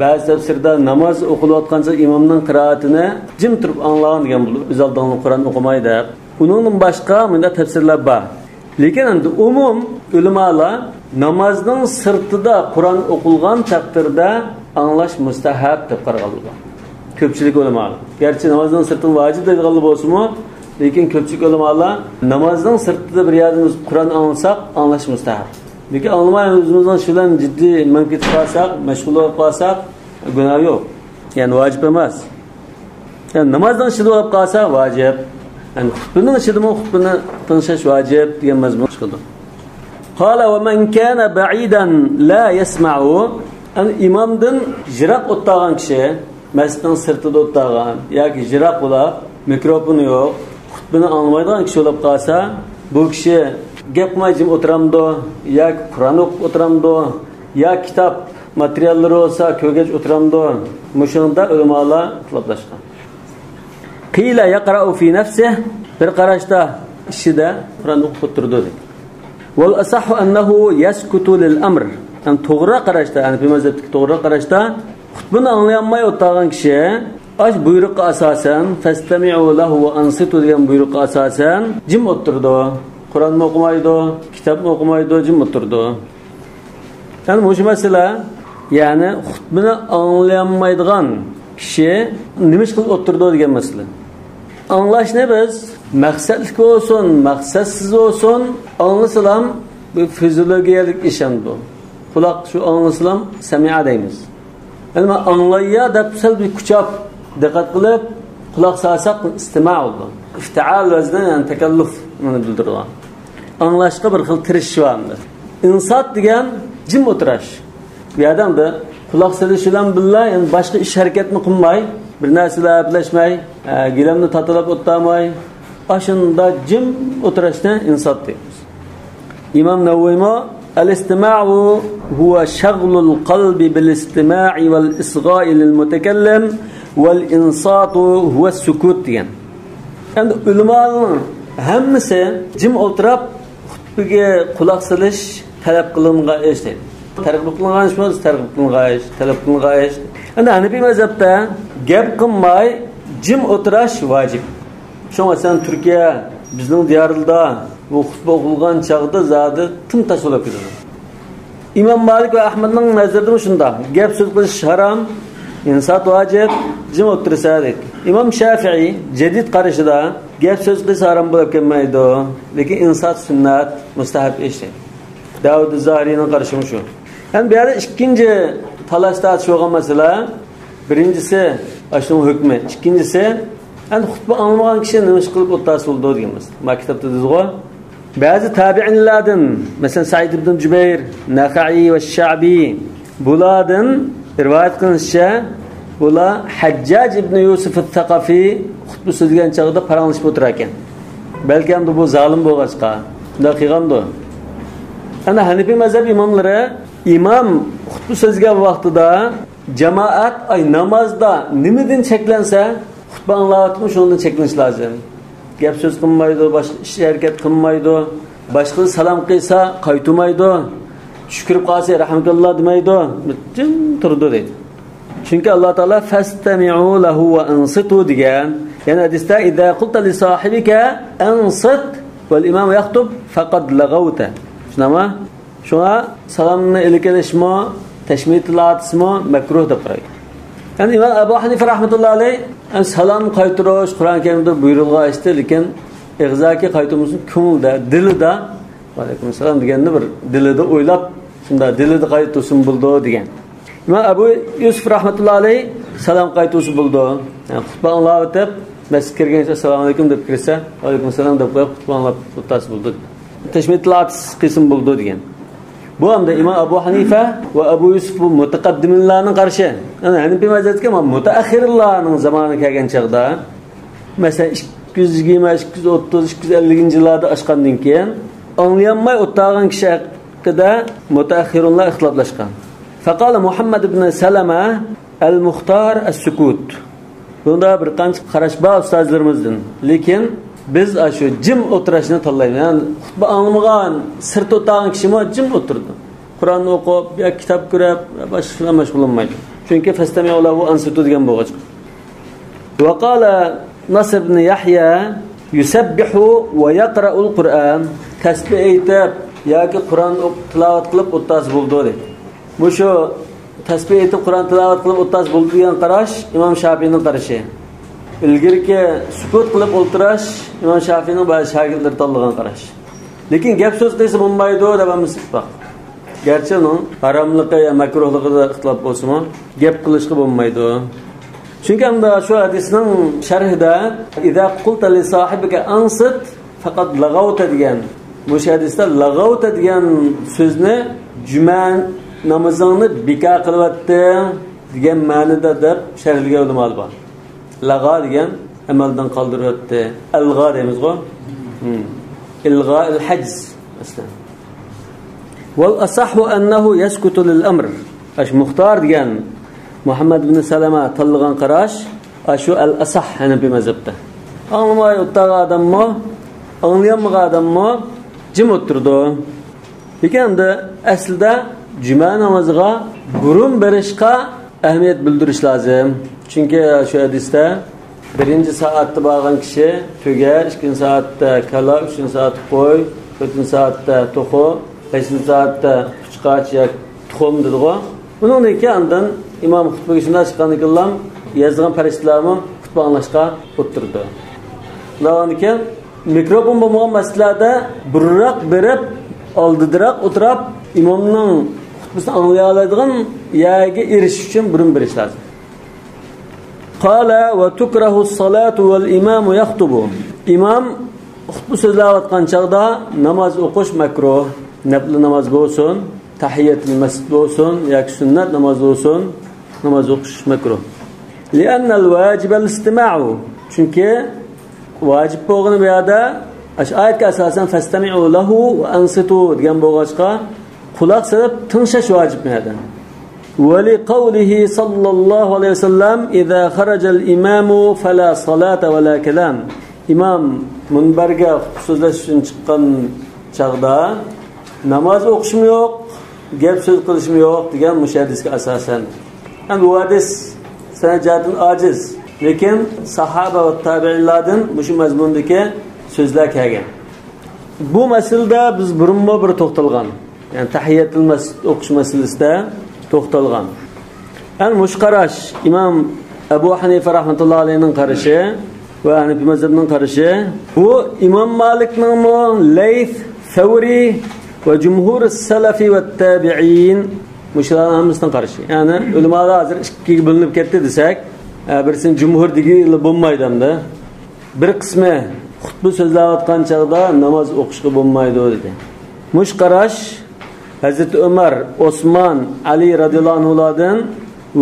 بەزى تەپسىردە ناماز ئوقۇلۇۋاتقان چاغدا ئىمامنىڭ قىرائىتىنى جىم تۇرۇپ ئاڭلاڭ دېگەن بولىدۇ، ئۆز ئالدىڭلار قۇرئان ئوقۇماي دەپ. ئۇنىڭدىن باشقا مۇنداق تەپسىرلەر بار. لېكىن ئەمدى ئومۇم ئۆلىمالار نامازنىڭ سىرتىدا قۇرئان ئوقۇلغان تەقدىردە ئاڭلاش مۇستەھەب دەپ قارىغانلار بار. كۆپچىلىك ئۆلىمالار. گەرچە نامازنىڭ سىرتىدا ۋاجىپ دەيدىغانلار بولسىمۇ، لېكىن كۆپچىلىك ئۆلىمالار نامازنىڭ سىرتىدا بىر يەردىن بىز قۇرئان ئاڭلىساق، ئاڭلاش مۇستەھەب. لېكىن ئاڭلىماي ئۆزىمىزنىڭ ئىشى بىلەن جىددىي مېڭىپ كېتىپ قالساق، مەشغۇل بولۇپ قالساق، گۇناھ يوق. يەنى ۋاجىپ ئەمەس. يەنى نامازنىڭ ئىچىدە بولۇپ قالسا ۋاجىپ. يەنى خۇتبىنىڭ ئىچىدىمۇ خۇتبىنى تىڭشاش ۋاجىپ دېگەن مەزمۇن چىقىدۇ. قال: ومن كان بعيدا لا يسمع. يەنى ئىمامدىن يىراق ئولتۇرغان كىشى، مەسچىتنىڭ سىرتىدا ئولتۇرغان ياكى يىراق بولاپ، مىكروفونى يوق، خۇتبىنى ئاڭلىمايدىغان كىشى بولۇپ قالسا، بۇ كىشى گەپ قىلماي جىم ئولتۇرامدۇ ياكى قۇرئان ئوقۇپ ئولتۇرامدۇ ياكى كىتاب ماتېرىياللىرى بولسا كۆرگەچ ئولتۇرامدۇ؟ مۇشۇنىڭدا ئۆلىمالار ئىختىلاپلاشقان. قيل يقرأ في نفسه، بىر قاراشتا ئىچىدە قۇرئان ئوقۇپ ئولتۇرىدۇ دېدى. والأصح أنه يسكت للأمر. يەنى توغرا قاراشتا، ھەنىپىي مەزھەپتىكى توغرا قاراشتا، خۇتبىنى ئاڭلىيالماي ئولتۇرغان كىشى ئاش بۇيرۇققا ئاساسەن، فاستمعوا له وأنصتوا دېگەن بۇيرۇققا ئاساسەن جىم ئولتۇرىدۇ. قۇرئانمۇ ئوقۇمايدۇ، كىتابمۇ ئوقۇمايدۇ، جىم ئولتۇرىدۇ. يەنى مۇشۇ مەسىلە، يەنى خۇتبىنى ئاڭلىيالمايدىغان كىشى نېمە ئىش قىلىپ ئولتۇرىدۇ دېگەن مەسىلە. ئاڭلاشنى بىز مەقسەتلىك بولسۇن، مەقسەتسىز بولسۇن، ئاڭلىسىلام بۇ فىزىئولوگىيەلىك ئىش ئەمدى بۇ. قۇلاق شۇ ئاڭلىسىلام سەمىئە دەيمىز. يەنى مانا ئاڭلاييا دەپ سەل بىر كۇچاپ دىققەت قىلىپ قۇلاق سالساق ئىستىما بولىدۇ. ئىفتىئال ۋەزنى، يەنى تەكەللۇف، بۇنى بىلدۈرىدۇ. ئاڭلاشقا بىر خىل تىرىشىش بار ئەمدى. ئىنسات دېگەن جىم ئولتۇراش. بۇ يەردە ئەمدى قۇلاق سېلىش بىلەن بىللە، يەنى باشقا ئىش ھەرىكەتمۇ قىلماي، بىر نەرسە بىلەن گەپلەشمەي، ئە، گىلەمنى تاتىلاپ ئولتۇرماي، ئاشۇنداق جىم ئولتۇراشنى ئىنسات دەيمىز. ئىمام نەۋەۋىيمۇ: الاستماع هو شغل القلب بالاستماع والإصغاء للمتكلم والإنصات هو السكوت دېگەن. ئەمدى ئۆلىمالارنىڭ ھەممىسى جىم ئولتۇرۇپ خۇتبىگە قۇلاق سېلىش تەلەپ قىلىنغان ئىش دەيدۇ. تەرغىب قىلىنغان ئىش بولسا، تەرغىب قىلىنغان ئىش، تەلەپ قىلىنغان ئىش. ئەنە ھەنىپىي مەزھەپتە گەپ قىلماي جىم ئولتۇراش ۋاجىپ. شۇڭا مەسىلەن تۈركىيە، بىزنىڭ دىيارلاردا بۇ خۇتبە ئوقۇلغان چاغدا زادى تىم تاس بولۇپ كېتىدۇ. ئىمام مالىك ۋە ئەھمەدنىڭ نەزىرىدىمۇ شۇنداق. گەپ سۆز قىلىش ھارام، ئىنسات ۋاجىپ، جىم ئولتۇرسا دەيدۇ. ئىمام شافىئىي جەدىد قارىشىدا گەپ سۆز قىلسا ھارام بولۇپ كەلمەيدۇ، لېكىن ئىنسات سۈننەت، مۇستەھەب ئىش دەيدۇ. داۋۇد زاھىرىينىڭ قارىشىمۇ شۇ. ئەمدى بۇ يەردە ئىككىنچى تالاش تارتىش بولغان مەسىلە، بىرىنچىسى، ئاشۇنىڭ ھۆكمى. ئىككىنچىسى، ئەمدى خۇتبە ئاڭلىمىغان كىشى نېمە ئىش قىلىپ ئولتۇرسا بولىدۇ دېگەن مەسىلە. ما كىتابتا دېدىغۇ. بەزى تابىئىنلاردىن، مەسىلەن، سەئىد ئىبن جۇبەير، نەخەئىي ۋە شەئبى، بۇلاردىن رىۋايەت قىلىنىشىچە، بۇلار ھەججاج ئىبن يۇسۇف سەقەفى خۇتبە سۆزلىگەن چاغدا پاراڭلىشىپ ئولتۇراركەن. بەلكى ئەمدى بۇ زالىم بولغاچقا شۇنداق قىلغاندۇ. ئەنە ھەنىپىي مەزھەپ ئىماملىرى ئىمام خۇتبە سۆزلىگەن ۋاقتىدا جامائەت، ئاي، نامازدا نېمىدىن چەكلەنسە، خۇتبە ئاڭلاۋاتىمۇ شۇنىڭدىن چەكلىنىش لازىم. گەپ سۆز قىلمايدۇ، باشقا ئىش ھەرىكەت قىلمايدۇ، باشقىسى سالام قىلسا قايتۇرمايدۇ، چۈش كۆرۈپ قالسا رەھمەكاللا دېمەيدۇ، جىم تۇرىدۇ دەيدۇ. چۈنكى ئاللا تائالا فەستەمىئۇ لەھۇ ۋە ئەنسىتۇ دېگەن. يەنە ھەدىستە ئىزا قۇلتە لىساھىبىكە ئەنسىت ۋەل ئىمامۇ يەختۇب فەقەد لەغەۋتە. شۇنداقمۇ؟ شۇڭا سالامنى ئېلىپ كېلىشمۇ، تەشمىتى لاتىسمۇ مەكرۇھ دەپ قارايدۇ. يەنى ئىمام ئەبۇ ھەنىفە رەھمەتۇللا ئەلەيھ، يەنى سالام قايتۇرۇش قۇرئان كەرىمدە بۇيرۇلغان ئىشتى، لېكىن ئېغىزدىكى قايتۇرمىسۇن، كۆڭۈلدە، دىلىدا، ۋەئەلەيكۇم سالام دېگەننى بىر دىلىدا ئويلاپ، شۇنداق دىلىدا قايتۇرسۇن بولىدۇ دېگەن. ئىمام ئەبۇ يۈسۈپ رەھمەتۇللا ئەلەيھ سالام قايتۇرسا بولىدۇ. يەنى خۇتبە ئاڭلاۋېتىپ، مەسچىتكە كىرگەن ئەسسالامۇ ئەلەيكۇم دەپ كىرسە، ۋەئەلەيكۇم سالام دەپ قويۇپ، خۇتبە ئاڭلاپ ئولتۇرسا بولىدۇ. تەشمىتى لاتىس قىلسىمۇ بولىدۇ دېگەن. بۇ ئەمدى ئىمام ئەبۇ ھەنىفە ۋە ئەبۇ يۈسۈپ بۇ مۇتەقەددىمىنلارنىڭ قارىشى. يەنى ھەنىپىي مەزھەپتىكى مۇتەئەخخىرلارنىڭ زامانىغا كەلگەن چاغدا، مەسىلەن، ئىككى يۈز يىگىرمە، ئىككى يۈز ئوتتۇز، ئىككى يۈز ئەللىكىنچى يىللاردا ئاشقاندىن كېيىن، ئاڭلىيالماي ئولتۇرغان كىشى ھەققىدە مۇتەئەخخىرۇنلار ئىختىلاپلاشقان. فقال محمد بن سلمة المختار السكوت. بۇندا بىر قانچە قاراش بار ئۇستازلىرىمىزدىن. لېكىن بىز ئاشۇ جىم ئولتۇرۇشنى تاللايمىز. يەنى خۇتبە ئاڭلىمىغان، سىرتتا ئولتۇرغان كىشىمۇ جىم ئولتۇرىدۇ. قۇرئان ئوقۇپ، يا كىتاب كۆرۈپ، يا باشقا ئىش بىلەن مەشغۇللانمايدۇ. چۈنكى فەستەمىئۇ لەھۇ ۋە ئەنسىتۇ دېگەن بولغاچقا. وقال نصر بن يحيى يسبح ويقرأ القرآن. تەسبىھ ئېيتىپ ياكى قۇرئان ئوق-، تىلاۋەت قىلىپ ئولتۇرسا بولىدۇ دەيدۇ. مۇشۇ تەسبىھ ئېيتىپ، قۇرئان تىلاۋەت قىلىپ ئولتۇرسا بولىدۇ دېگەن قاراش ئىمام شاپىئىنىڭ قارىشى. ئىلگىرىكى سۈكۈت قىلىپ ئولتۇرۇش ئىمام شاپىئىنىڭ بەزى شاگىرتلىرى تاللىغان قاراش. لېكىن گەپ سۆز قىلسا بولمايدۇ دەپ ھەممىسى ئىتتىپاق. گەرچە ئۇنىڭ ھاراملىقى يا مەكرۇھلۇقىدا ئىختىلاپ بولسىمۇ، گەپ قىلىشقا بولمايدۇ. چۈنكى ئەمدى شۇ ھەدىسنىڭ شەرھىدە، «ئىزا قۇلتە لىساھىبىكە ئەنسىت فەقەد لەغەۋتە» دېگەن. مۇشۇ ھەدىستە لەغەۋتە دېگەن سۆزنى «جۈمە نامىزىڭنى بىكار قىلىۋەتتىڭ» دېگەن مەنىدە دەپ شەرھلىگەن ئۆلىمالار بار. لەغا دېگەن ئەمەلدىن قالدۇرۇۋەتتى. ئەلغا دەيمىزغۇ؟ ھىم. ئىلغا ئىل ھەجز ئەسلى. «ۋەل ئەسەھھۇ ئەننەھۇ يەسكۇتۇ لىل ئەمر». ئاشۇ مۇختار دېگەن مۇھەممەد ئىبن سەلەمە تاللىغان قاراش، ئاشۇ ئەل ئەسەھ ھەنەپىي مەزھەپتە. ئاڭلىماي ئولتۇرغان ئادەممۇ، ئاڭلىيالمىغان ئادەممۇ جىم ئولتۇرىدۇ. لېكىن ئەمدى ئەسلىدە جۈمە نامىزىغا بۇرۇن بېرىشقا ئەھمىيەت بىلدۈرۈش لازىم. چۈنكى شۇ ھەدىستە بىرىنچى سائەتتە بارغان كىشى تۆگە، ئىككىنچى سائەتتە كالا، ئۈچىنچى سائەتتە قوي، تۆتىنچى سائەتتە توخۇ، بەشىنچى سائەتتە قۇچقاچ ياكى تۇخۇم دېدىغۇ. ئۇنىڭدىن كېيىن ئاندىن ئىمام خۇتبىگە شۇنداق چىققاندىن كېيىنلا يازغان پەرىشتىلەرمۇ خۇتبە ئاڭلاشقا ئولتۇرىدۇ. شۇنداق بولغاندىن كېيىن مىكروفون بولمىغان مەسچىتلەردە بۇرۇنراق بېرىپ، ئالدىدىراق ئولتۇرۇپ، ئىمامنىڭ خۇتبىسىنى ئاڭلىيالايدىغان يەرگە ئېرىشىش ئۈچۈن بۇرۇن بېرىش لازىم. قال وتكره الصلاة والإمام يخطب. ئىمام خۇتبە سۆزلەۋاتقان چاغدا ناماز ئوقۇش مەكرۇھ. نەپلى ناماز بولسۇن، تەھىيەتۇل مەسچىد بولسۇن ياكى سۈننەت ناماز بولسۇن، ناماز ئوقۇش مەكرۇھ. لأن الواجب الاستماع. چۈنكى ۋاجىپ بولغىنى بۇ يەردە، ئاشۇ ئايەتكە ئاساسەن، فەستەمىئۇ لەھۇ ۋە ئەنسىتۇ دېگەن بولغاچقا، قۇلاق سېلىپ تىڭشاش ۋاجىپ بۇ يەردە. ولقوله صلى الله عليه وسلم: إذا خرج الإمام فلا صلاة ولا كلام. ئىمام مۇنبەرگە خۇتبە سۆزلەش ئۈچۈن چىققان چاغدا، ناماز ئوقۇشمۇ يوق، گەپ سۆز قىلىشمۇ يوق دېگەن مۇشۇ ھەدىسكە ئاساسەن. ئەمدى بۇ ھەدىس سەنەد جەھەتتىن ئاجىز، لېكىن ساھابە ۋە تابىئىنلاردىن مۇشۇ مەزمۇندىكى سۆزلەر كەلگەن. بۇ مەسىلىدە بىز بۇرۇنمۇ بىر توختالغان، يەنى تەھىيەتۇل مەسجىد ئوقۇش مەسىلىسىدە توختالغان. يەنى مۇشۇ قاراش ئىمام ئەبۇ ھەنىفە رەھمەتۇللا ئەلەيھنىڭ قارىشى ۋە ھەنىفىي مەزھەبنىڭ قارىشى. بۇ ئىمام مالىكنىڭمۇ، لەيس، سەۋرى ۋە جۇمھۇر سەلەفى ۋە تابىئىن، مۇشۇلارنىڭ ھەممىسىنىڭ قارىشى. يەنى ئۆلىمالار ھازىر ئىككىگە بۆلۈنۈپ كەتتى دېسەك، ئە، بىرسىنى جۇمھۇر دېگىلى بولمايدۇ ئەمدى. بىر قىسمى خۇتبە سۆزلەۋاتقان چاغدا ناماز ئوقۇشقا بولمايدۇ دېدى. مۇشۇ قاراش ھەزرىتى ئۆمەر، ئوسمان، ئەلى رەزىياللاھۇ ئەنھۇلاردىن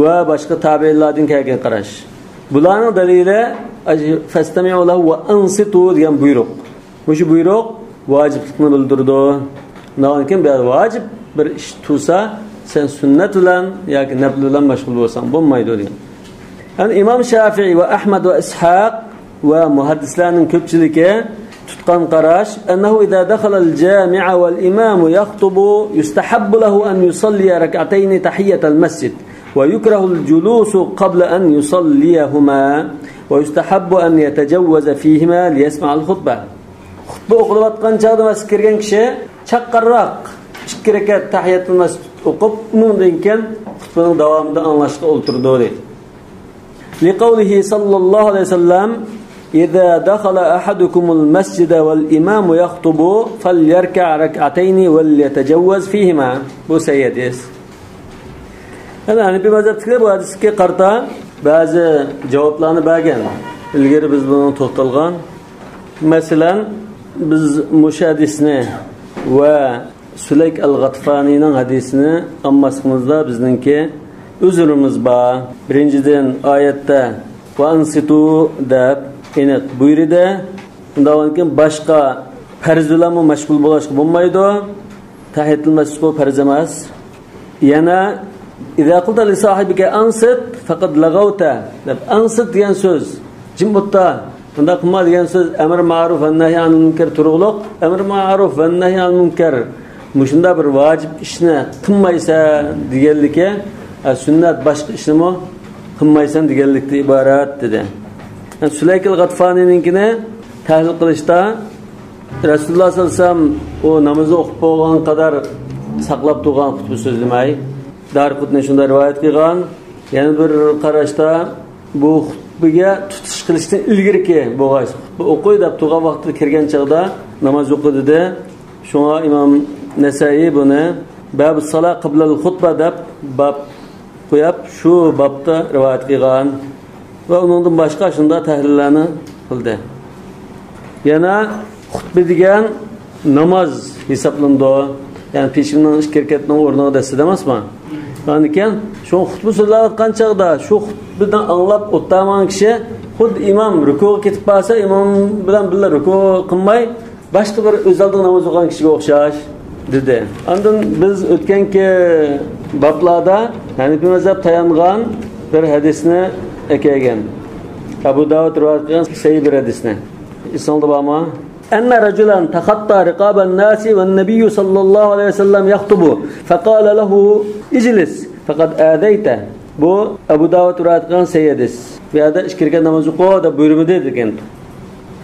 ۋە باشقا تابىئىنلاردىن كەلگەن قاراش. بۇلارنىڭ دەلىلى، فەستەمىئۇ لەھۇ ۋە ئەنسىتۇ دېگەن بۇيرۇق. مۇشۇ بۇيرۇق ۋاجىپلىقنى بىلدۈرىدۇ. ئۇنداق ئىكەن، بىر ۋاجىپ بىر ئىش تۇرسا، سەن سۈننەت بىلەن ياكى نەپلى بىلەن مەشغۇل بولساڭ بولمايدۇ دېگەن. يەنى ئىمام شافىئى ۋە ئەھمەد ۋە ئىسھاق ۋە مۇھەددىسلەرنىڭ كۆپچىلىكى تۇتقان قاراش، أنه إذا دخل الجامع والإمام يخطب يستحب له أن يصلي ركعتين تحية المسجد، ويكره الجلوس قبل أن يصليهما، ويستحب أن يتجوز فيهما ليسمع الخطبة. خۇتبە ئوقۇلۇۋاتقان چاغدا مەسچىتكە كىرگەن كىشى چاققانراق ئىككى رەكەت تەھىيەتۇل مەسجىد ئوقۇپ، ئۇنىڭدىن كېيىن خۇتبىنىڭ داۋامىدا ئاڭلاشقا ئولتۇرىدۇ، دەيدۇ. لقوله صلى الله عليه وسلم: إذا دخل أحدكم المسجد والإمام يخطب فليركع ركعتين وليتجوز فيهما. بۇ سەھىھ ھەدىس. يەنى ھەنىپىي مەزھەپتىكىلەر بۇ ھەدىسكە قارىتا بەزى جاۋابلارنى بەرگەن. ئىلگىرى بىز بۇنىڭغا توختالغان. مەسىلەن، بىز مۇشۇ ھەدىسنى ۋە سۇلەيك ئەل-غەتفانىنىڭ ھەدىسىنى ئالماسلىقىمىزدا بىزنىڭكى ئۆزرىمىز بار. بىرىنچىدىن، ئايەتتە «ۋە ئەنسىتۇ» دەپ ئېنىق بۇيرۇدى. ئۇنداق بولغاندىكىن باشقا پەرز بىلەنمۇ مەشغۇل بولۇشقا بولمايدۇ. تەھىيەتۇل مەسجىدقۇ پەرز ئەمەس. يەنە «إذا قلت لصاحبك أنصت فقد لغوت» دەپ، «ئەنسىت» دېگەن سۆز، «جىم ئولتۇر، بۇنداق قىلما» دېگەن سۆز ئەمر مەرۇف ۋە نەھي ئەنىل مۇنكەر تۇرۇقلۇق. ئەمر مەرۇف ۋە نەھي ئەنىل مۇنكەر، مۇشۇنداق بىر ۋاجىپ ئىشنى قىلمايسەن دېگەنلىكى، ئە، سۈننەت باشقا ئىشنىمۇ قىلمايسەن دېگەنلىكتىن ئىبارەت، دېدى. يەنى سۇلەيكىل غەتفانىنىڭكىنى تەھلىل قىلىشتا رەسۇلۇللاھ سەللەللاھۇ ئەلەيھى ۋەسەللەم ئۇ نامىزى ئوقۇپ بولغان قەدەر ساقلاپ تۇرغان خۇتبە سۆزلىمەي. دارىقۇتنى شۇنداق رىۋايەت قىلغان. يەنە بىر قاراشتا بۇ خۇتبىگە تۇتۇش قىلىشتىن ئىلگىرىكى بولغاچ، خۇتبە ئوقۇي دەپ تۇرغان ۋاقتىدا كىرگەن چاغدا ناماز ئوقۇ دېدى. شۇڭا ئىمام نەسەئىي بۇنى «بابۇ سالا قەبلەل خۇتبە» دەپ باب قويۇپ، شۇ بابتا رىۋايەت قىلغان ۋە ئۇنىڭدىن باشقا شۇنداق تەھلىللەرنى قىلدى. يەنە خۇتبە دېگەن ناماز ھېسابلىنىدۇ. يەنى پېشىمنىڭ ئىككى رەكەتنىڭ ئورنىغا دەسسە دەمەسمۇ؟ ئاندىن كېيىن شۇ خۇتبە سۆزلەۋاتقان چاغدا شۇ خۇتبىدىن ئاڭلاپ ئولتۇرمىغان كىشى خۇددى ئىمام رۇكۇغا كېتىپ بارسا، ئىمام بىلەن بىللە رۇكۇ قىلماي، باشقا بىر ئۆز ئالدىغا ناماز ئوقۇغان كىشىگە ئوخشاش، دېدى. ئاندىن بىز ئۆتكەنكى بابلاردا ھەنىپىي مەزھەپ تايانغان بىر ھەدىسنى ئەكەلگەن. ئەبۇ داۋۇد رىۋايەت قىلغان سەھىھ بىر ھەدىسنى. ئېسىڭلاردا بارمۇ؟ أن رجلا تخطى رقاب الناس والنبي صلى الله عليه وسلم يخطب فقال له: اجلس فقد آذيت. بۇ ئەبۇ داۋۇد رىۋايەت قىلغان سەھىھ ھەدىس. بۇ يەردە ئىككى رەكەت ناماز ئوقۇ دەپ بۇيرۇمىدى دېگەن.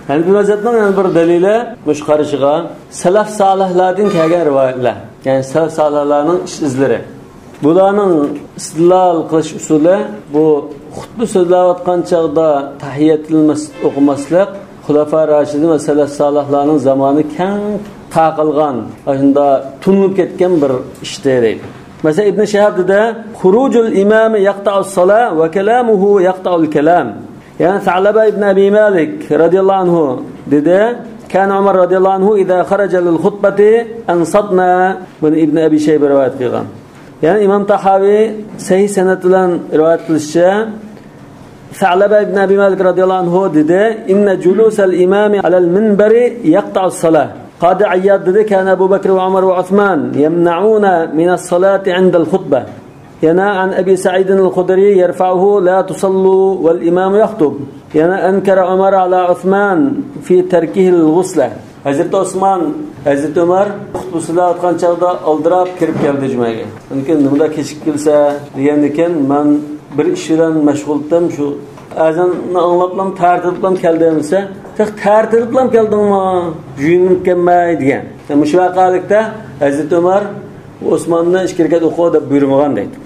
ھەنىپىي مەزھەپنىڭ يەنە بىر دەلىلى مۇشۇ قارىشىغا سەلەف سالىھلاردىن كەلگەن رىۋايەتلەر، يەنى سەلەف سالىھلارنىڭ ئىش ئىزلىرى. بۇلارنىڭ ئىستىدلال قىلىش ئۇسۇلى، بۇ خۇتبە سۆزلەۋاتقان چاغدا تەھىيەتۇل مەسجىد ئوقۇماسلىق خۇلەفا راشىدىن ۋە سەلەف سالىھلارنىڭ زامانى كەڭ تارقالغان، ئاشۇنداق تونۇلۇپ كەتكەن بىر ئىشتى دەيدۇ. مەسىلەن، ئىبن شىھاب دېدى: خۇرۇجۇل ئىمامى يەقتەئۇس سالا ۋە كەلامۇھۇ يەقتەئۇل كەلام. يەنى سەلەبە ئىبن ئەبى مالىك رەزىياللاھۇ ئەنھۇ دېدى: كان عمر رەزىياللاھۇ ئەنھۇ ئىزا خەرەجە لىل خۇتبەتى ئەنسەتنا. بۇنى ئىبن ئەبى شەيبە رىۋايەت قىلغان. يەنى ئىمام تاھاۋى سەھىھ سەنەد بىلەن رىۋايەت قىلىشىچە، سەلەبە ئىبن ئەبى مالىك رەزىياللاھۇ ئەنھۇ دېدى: إن جلوس الإمام على المنبر يقطع الصلاة. قادى ئىياد دېدى: كان أبو بكر وعمر وعثمان يمنعون من الصلاة عند الخطبة. يەنە عن أبي سعيد الخدري يرفعه: لا تصلوا والإمام يخطب. يەنە أنكر عمر على عثمان في تركه الغسل. ھەزرىتى ئوسمان ھەزرىتى ئۆمەر خۇتبە سۆزلەۋاتقان چاغدا ئالدىراپ كىرىپ كەلدى جۈمەگە. ئاندىن كېيىن، نېمىدا كېچىكىپ كېلىسە دېگەندىكىن، مەن بىر ئىش بىلەن مەشغۇل ئىدىم، شۇ ئەزاننى ئاڭلاپلا تەرەتىدىپلا كەلدىم دېسە، تېخى تەرەتىدىپلا كەلدىڭمۇ؟ جۇيۇنۇپ كەلمەي دېگەن. مۇشۇ ۋەقەلىكتە ھەزرىتى ئۆمەر ئوسماننى ئىككى رەكەت ئوقۇ دەپ بۇيرۇمىغان دەيدۇ.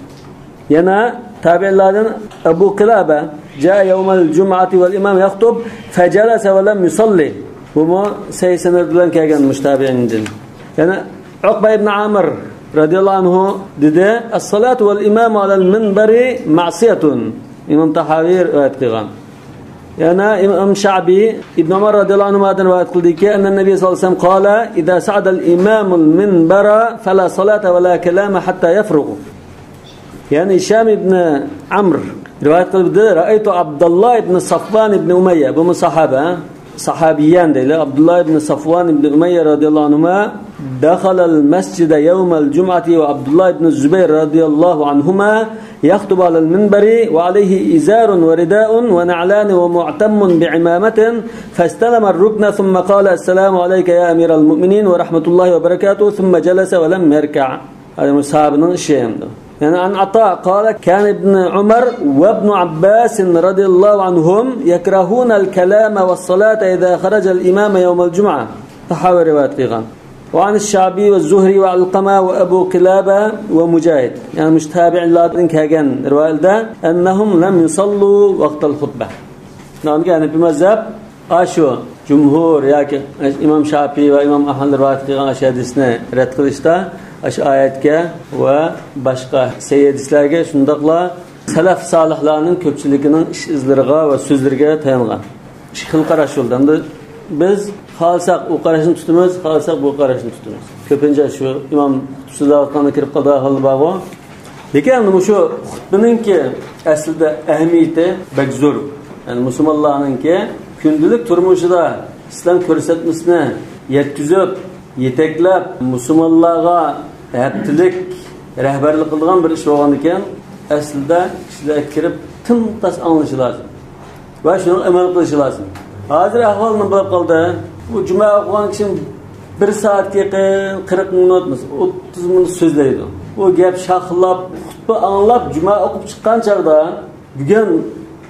يەنە تابىئىنلاردىن ئەبۇ قىلابە، جاء يومل جۇمئەتى ۋەل ئىمام يەختۇب فەجەلەسە ۋەلەم يۇسەللى. بۇمۇ سەھىھ سەنەد بىلەن كەلگەن مۇشۇ تابىئىندىن. يەنە ئۇقبە ئىبن ئامىر رەزىياللاھۇ ئەنھۇ دېدى، ئەسسالاتۇ ۋەل ئىمامۇ ئەلەل مىنبەرى مەئسىيەتۇن. ئىمام تاھاۋى رىۋايەت قىلغان. يەنە ئىمام شەبى ئىبن ئۆمەر رەزىياللاھۇ ئەنھۇمادىن رىۋايەت قىلدىكى، ئەننەن نەبىي سەللەللاھۇ ئەلەيھى ۋەسەللەم قالە، ئىزا سەئىدەل ئىمامۇل مىنبەرە فەلا سالاتە ۋەلا كەلامە ھەتتا يەفرۇغۇ. يەنى ھىشام ئىبن ئەمر رىۋايەت قىلىپ دېدى، رەئەيتۇ ئابداللا ئىبن سەفۋان ئىبن ئۇمەييە، بۇمۇ ساھابە، ساھابىيەن دەيلى، ئابدۇللا ئىبن سەفۋان ئىبن ئۇمەييە رەزىياللاھۇ ئەنھۇما دەخەلەل مەسجىدە يەۋمەل جۇمئەتى ۋە ئابدۇللا ئىبن زۇبەير رەزىياللاھۇ ئەنھۇما يەختۇبۇ ئەلەل مىنبەرى ۋە ئەلەيھى ئىزارۇن ۋە رىدائۇن ۋە نەئلانى ۋە مۇئتەممۇن بىئىمامەتىن فەستەلەمەر رۇكنە ثۇممە قالە، ئەسسەلامۇ ئەلەيكە يا ئەمىرەل مۇئمىنىن ۋە رەھمەتۇللاھى ۋە بەرەكاتۇھۇ، ثۇممە جەلەسە ۋە لەم يەركەئ. ھەدە مۇ ساھابىنىڭ ئىشى ئەمدى. يەنە ئەن ئاتا قالە، كان ئىبن ئۆمەر ۋە ئىبن ئابباسىن رەزىياللاھۇ ئەنھۇم يەكرەھۇنەل كەلامە ۋەسسالاتە ئىزا خەرەجەل ئىمامە يەۋمەل جۇمئە. تاھاۋى رىۋايەت قىلغان. ۋە ئەن شەبى ۋە زۇھرى ۋە ئەلقەمە ۋە ئەبۇ قىلابە ۋە مۇجاھىد. يەنى مۇشۇ تابىئىنلاردىن كەلگەن رىۋايەتلەردە، ئەننەھۇم لەم يۇسەللۇ ۋەقتەل خۇتبە. شۇنىڭدىن كېيىن ھەنەفىي مەزھەپ ئاشۇ جۇمھۇر ياكى ئىمام شەپىئىي ۋە ئىمام ئەھمەد رىۋايەت قىلغان ئاشۇ ھەدىسنى رەت قىلىشتا ئاشۇ ئايەتكە ۋە باشقا سەھىھ ھەدىسلەرگە، شۇنداقلا سەلەف سالىھلارنىڭ كۆپچىلىكىنىڭ ئىش ئىزلىرىغا ۋە سۆزلىرىگە تايانغان. ئىككى خىل قاراش بولدى. ئەمدى بىز خالىساق ئۇ قاراشنى تۇتىمىز، خالىساق بۇ قاراشنى تۇتىمىز. كۆپىنچە شۇ ئىمام سۆزلەۋاتقاندا كىرىپ قالىدىغان ئەھۋال بارغۇ. لېكىن مۇشۇ خۇتبىنىڭكى ئەسلىدە ئەھمىيىتى بەك زور. يەنى مۇسۇلمانلارنىڭكى كۈندىلىك تۇرمۇشىدا ئىسلام كۆرسەتمىسىنى يەتكۈزۈپ، يېتەكلەپ، مۇسۇلمانلارغا ھەپتىلىك رەھبەرلىك قىلىدىغان بىر ئىش بولغاندىكىن، ئەسلىدە كىشىلەر كىرىپ تىمتاس ئاڭلىشى لازىم. ۋە شۇنىڭغا ئەمەل قىلىشى لازىم. ھازىر ئەھۋال نېمە بولۇپ قالدى؟ بۇ جۈمە ئوقۇغان كىشى بىر سائەتكە يېقىن، قىرىق مىنۇت، مەسىلەن، ئوتتۇز مىنۇت سۆزلەيدۇ. ئۇ گەپ شاخلاپ، خۇتبە ئاڭلاپ، جۈمە ئوقۇپ چىققان چاغدا، بۈگۈن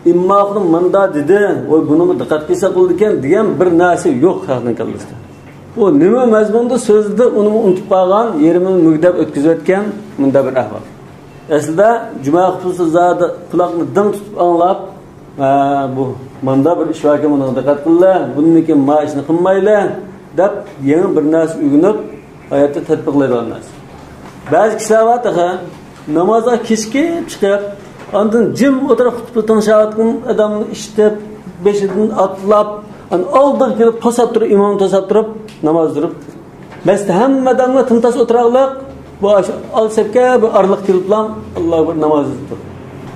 ئىمام ئاخۇنۇم مۇندا دېدى، ۋاي، بۇنىمۇ دىققەت قىلسا بولىدىكەن دېگەن بىر نەرسە يوق خەلقنىڭ كاللىسىدا. ئۇ نېمە مەزمۇندا سۆزلىدى، ئۇنىمۇ ئۇنتۇپ قالغان، يېرىمىنى مۈگدەپ ئۆتكۈزۈۋەتكەن، مۇنداق بىر ئەھۋال. ئەسلىدە جۈمە خۇتبىسى زادى قۇلاقنى دىڭ تۇتۇپ ئاڭلاپ، ھە، بۇ ماندا بىر ئىش باركەن، بۇنىڭغا دىققەت قىلىلە، بۇندىن كېيىن ما ئىشنى قىلمايلى، دەپ يېڭى بىر نەرسە ئۆگىنىپ، ھاياتتا تەتبىقلايدىغان نەرسە. بەزى كىشىلەر بار تېخى، نامازغا كېچىكىپ چىقىپ، ئاندىن جىم ئولتۇرۇپ خۇتبە تىڭشاۋاتقان ئادەمنى ئىشتىپ، بېشىدىن ئاتلاپ، ئالدىغا كېلىپ توساپ تۇرۇپ، ئىمامنى توساپ تۇرۇپ، ناماز تۇرۇپ، مەسچىتتە ھەممە ئادەملەر تىمتاس ئولتۇراقلىق، بۇ ئاشۇ ئال سەپكە بىر ئارىلىق كېلىپلا، ئاللاھۇ ئەكبەر، ناماز ئۆتۈپ تۇر.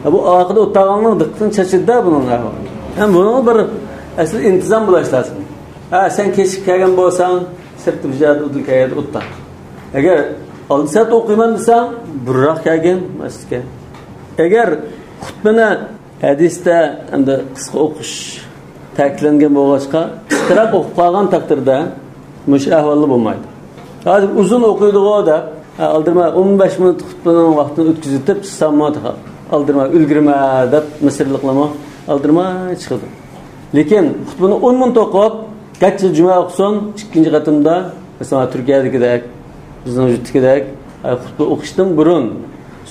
ھە، بۇ ئارقىدا ئولتۇرغاننىڭ دىققىتىنى چېچىدۇ بۇنىڭ ئەھۋالى. ھەم بۇنىڭغا بىر ئەسلى ئىنتىزام بولۇش لازىم. ھە، سەن كېچىكىپ كەلگەن بولساڭ، سىرتتا بىر جايدا ئۆتۈل كەلگەندە ئولتۇر. ئەگەر ئالدى سەپتە ئوقۇيمەن دېسەڭ، بۇرۇنراق كەلگىن مەسچىتكە. ئەگەر خۇتبىنى ھەدىستە ئەمدى قىسقا ئوقۇش تەكىتلەنگەن بولغاچقا، قىسقىراق ئوقۇپ قالغان تەقدىردە مۇشۇ ئەھۋالدا بولمايدۇ. ھازىر ئۇزۇن ئوقۇيدىغۇ دەپ، ھە، ئالدىرىما ئون بەش مىنۇت خۇتبىنىڭ ۋاقتىنى ئۆتكۈزۈۋېتىپ چىقساممۇ، ئالدىرىما ئۈلگۈرمە دەپ مىسىرلىقلارمۇ ئالدىرىماي چىقىدۇ. لېكىن خۇتبىنى ئون مىنۇت ئوقۇپ، گەرچە جۈمە ئوقۇسۇن، ئىككىنچى قېتىمدا، مەسىلەن، تۈركىيەدىكىدەك، بىزنىڭ يۇرتتىكىدەك، ئە، خۇتبە ئوقۇشتىن بۇرۇن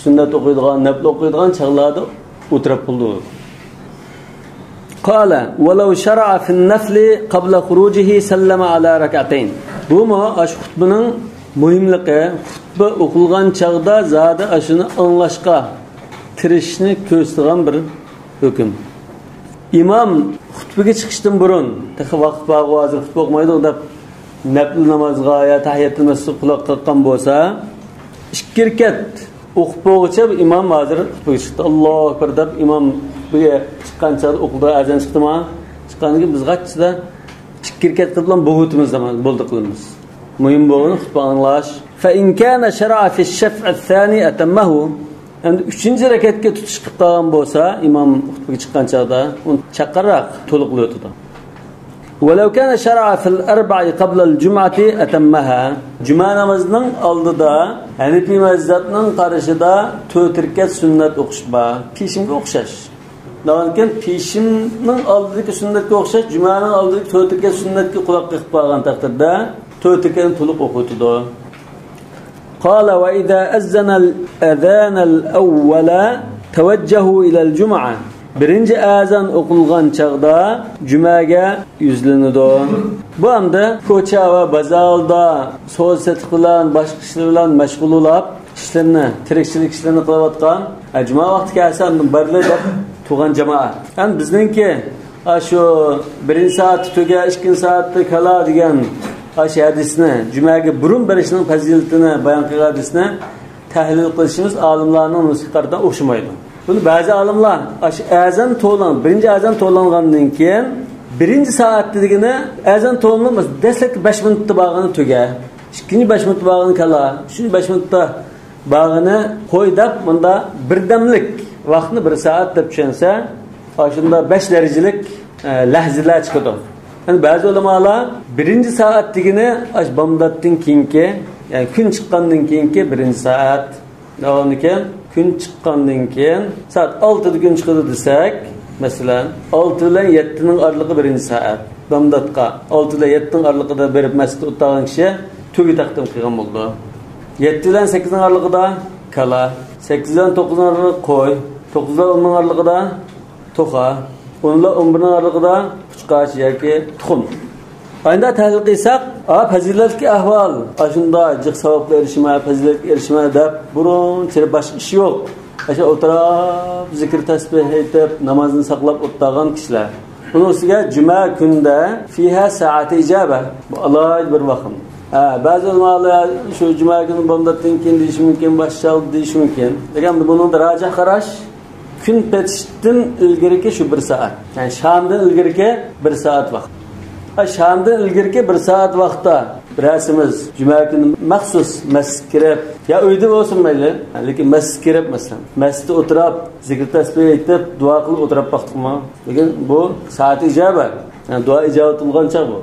سۈننەت ئوقۇيدىغان، نەپلى ئوقۇيدىغان چاغلاردا ئولتۇرۇپ بولىدۇ. قال، ولو شرع في النفل قبل خروجه سلم على ركعتين. بۇمۇ ئاشۇ خۇتبىنىڭ مۇھىملىقى، خۇتبە ئوقۇلغان چاغدا زادى ئاشۇنى ئاڭلاشقا تىرىشىشنى كۆرسىتىدىغان بىر ھۆكۈم. ئىمام خۇتبىگە چىقىشتىن بۇرۇن، تېخى ۋاقىت بارغۇ، ھازىر خۇتبە ئوقۇمايدۇ دەپ، نەپلى نامازغا يا تەھىيەتۇل مەسجىدقا قۇلاق قاققان بولسا، ئىككى رەكەت ئوقۇپ بولغۇچە ئىمام ھازىر خۇتبىگە چىقتى. ئاللاھۇ ئەكبەر دەپ ئىمام خۇتبىگە چىققان چاغدا ئوقۇلدى، ئەزان چىقتىما؟ چىققاندىن كېيىن بىز غاچچىدا ئىككى رەكەت قىلىپلا بوغۇتىمىز ناماز، بولدى قىلىمىز. مۇھىم بولغىنى خۇتبە ئاڭلاش. فإن كان شرع في الشفع الثاني أتمه. ئەمدى ئۈچىنچى رەكەتكە تۇتۇش قىلىپ قالغان بولسا، ئىمام خۇتبىگە چىققان چاغدا ئۇنى چاققانراق تولۇقلاۋېتىدۇ. ولو كان شرع في الأربع قبل الجمعة أتمها. جۈمە نامىزىنىڭ ئالدىدا ھەنىپىي مەزھەپنىڭ قارىشىدا تۆت رەكەت سۈننەت ئوقۇش بار. پېشىنگە ئوخشاش. ناۋانكەن پېشىننىڭ ئالدىدىكى سۈننەتكە ئوخشاش، جۈمەنىڭ ئالدىدىكى تۆت رەكەت سۈننەتكە قۇلاق قېقىپ قالغان تەقدىردە، تۆت رەكەتنى تولۇق ئوقۇۋېتىدۇ. قال: وإذا أذن الأذان الأول توجهوا إلى الجمعة. بىرىنچى ئەزان ئوقۇلغان چاغدا جۈمەگە يۈزلىنىدۇ. بۇ ئەمدى كوچا ۋە بازاردا سودا سېتىق بىلەن، باشقا ئىشلار بىلەن مەشغۇل بولاپ، ئىشلىرىنى، تىرىكچىلىك ئىشلىرىنى قىلىۋاتقان، ئە، جۈمە ۋاقتى كەلسە ئاندىن بارلى دەپ تۇرغان جامائەت. ئەمدى بىزنىڭكى، ئاشۇ بىرىنچى سائەتتە تۈگە، ئىككىنچى سائەتتە كالا دېگەن ئاشۇ ھەدىسنى، جۈمەگە بۇرۇن بېرىشنىڭ پەزىلىتىنى بايان قىلغان ھەدىسنى تەھلىل قىلىشىمىز ئالىملارنىڭ نۇسخىغا قارىتا ئوخشىمايدۇ. بۇنى بەزى ئالىملار، ئاشۇ ئەزان توۋلان-، بىرىنچى ئەزان توۋلانغاندىن كېيىن، بىرىنچى سائەتتە دېگىنى ئەزان توۋلىنىپ، دەسلەپكى بەش مىنۇتتا بارغىنى تۈگە، ئىككىنچى بەش مىنۇتتا بارغىنى كالا، ئۈچىنچى بەش مىنۇتتا بارغىنى قوي دەپ، مۇندا بىردەملىك ۋاقىتنى بىر سائەت دەپ چۈشەنسە، ئاشۇندا بەش دەرىجىلىك، ئە، لەھزىلەر چىقىدۇ. يەنى بەزى ئۆلىمالار بىرىنچى سائەت دېگىنى ئاشۇ بامداتتىن كېيىنكى، يەنى كۈن چىققاندىن كېيىنكى بىرىنچى سائەت. داۋاملىكەن، كۈن چىققاندىن كېيىن سائەت ئالتىدا كۈن چىقىدۇ دېسەك، مەسىلەن، ئالتە بىلەن يەتتىنىڭ ئارىلىقى بىرىنچى سائەت، بامداتقا ئالتە بىلەن يەتتىنىڭ ئارىلىقىدا بېرىپ مەسچىتتە ئولتۇرغان كىشى تۆگە تەقدىم قىلغان بولىدۇ. يەتتە بىلەن سەككىزنىڭ ئارىلىقىدا كالا، سەككىز بىلەن توققۇزنىڭ ئارىلىقىدا قوي، توققۇز بىلەن ئوننىڭ ئارىلىقىدا توخۇ، ئون بىلەن ئون بىرنىڭ ئارىلىقىدا قۇشقاچ ياكى تۇخۇم. ئاينىدا تەھلىل قىلساق، ئا، پەزىلەتلىك ئەھۋال، ئاشۇنداق جىق ساۋابقا ئېرىشىمە، پەزىلەتكە ئېرىشىمە دەپ بۇرۇنچە باشقا ئىش يوق. ئاشۇ ئولتۇراپ زىكىر تەسبىھ ئېيتىپ، نامازنى ساقلاپ ئولتۇرغان كىشىلەر. ئۇنىڭ ئۈستىگە جۈمە كۈندە فىيھا سائەتۇ ئىجابە. بۇ ئالاھىدە بىر ۋاقىت. ھە، بەزى ئۆلىمالار شۇ جۈمە كۈنى بامداتتىن كېيىن دېيىشى مۇمكىن، باشلالدى دېيىشى مۇمكىن. لېكىن بۇنىڭدا راجىھ قاراش، كۈن پېتىشتىن ئىلگىرىكى شۇ بىر سائەت. يەنى شامدىن ئىلگىرىكى بىر سائەت ۋاقىت. ھە، شامدىن ئىلگىرىكى بىر سائەت ۋاقىتتا بىرەرسىمىز جۈمە كۈنى مەخسۇس مەسچىتكە كىرىپ، يا ئۆيدە بولسۇن مەيلى، لېكىن مەسچىتكە كىرىپ، مەسىلەن، مەسچىتتە ئولتۇراپ، زىكىر تەسبىھ ئېيتىپ، دۇئا قىلىپ ئولتۇراپ باقتۇقمۇ؟ لېكىن بۇ سائەت ئىجابە، يەنى دۇئا ئىجابەت قىلغان چاغ بۇ.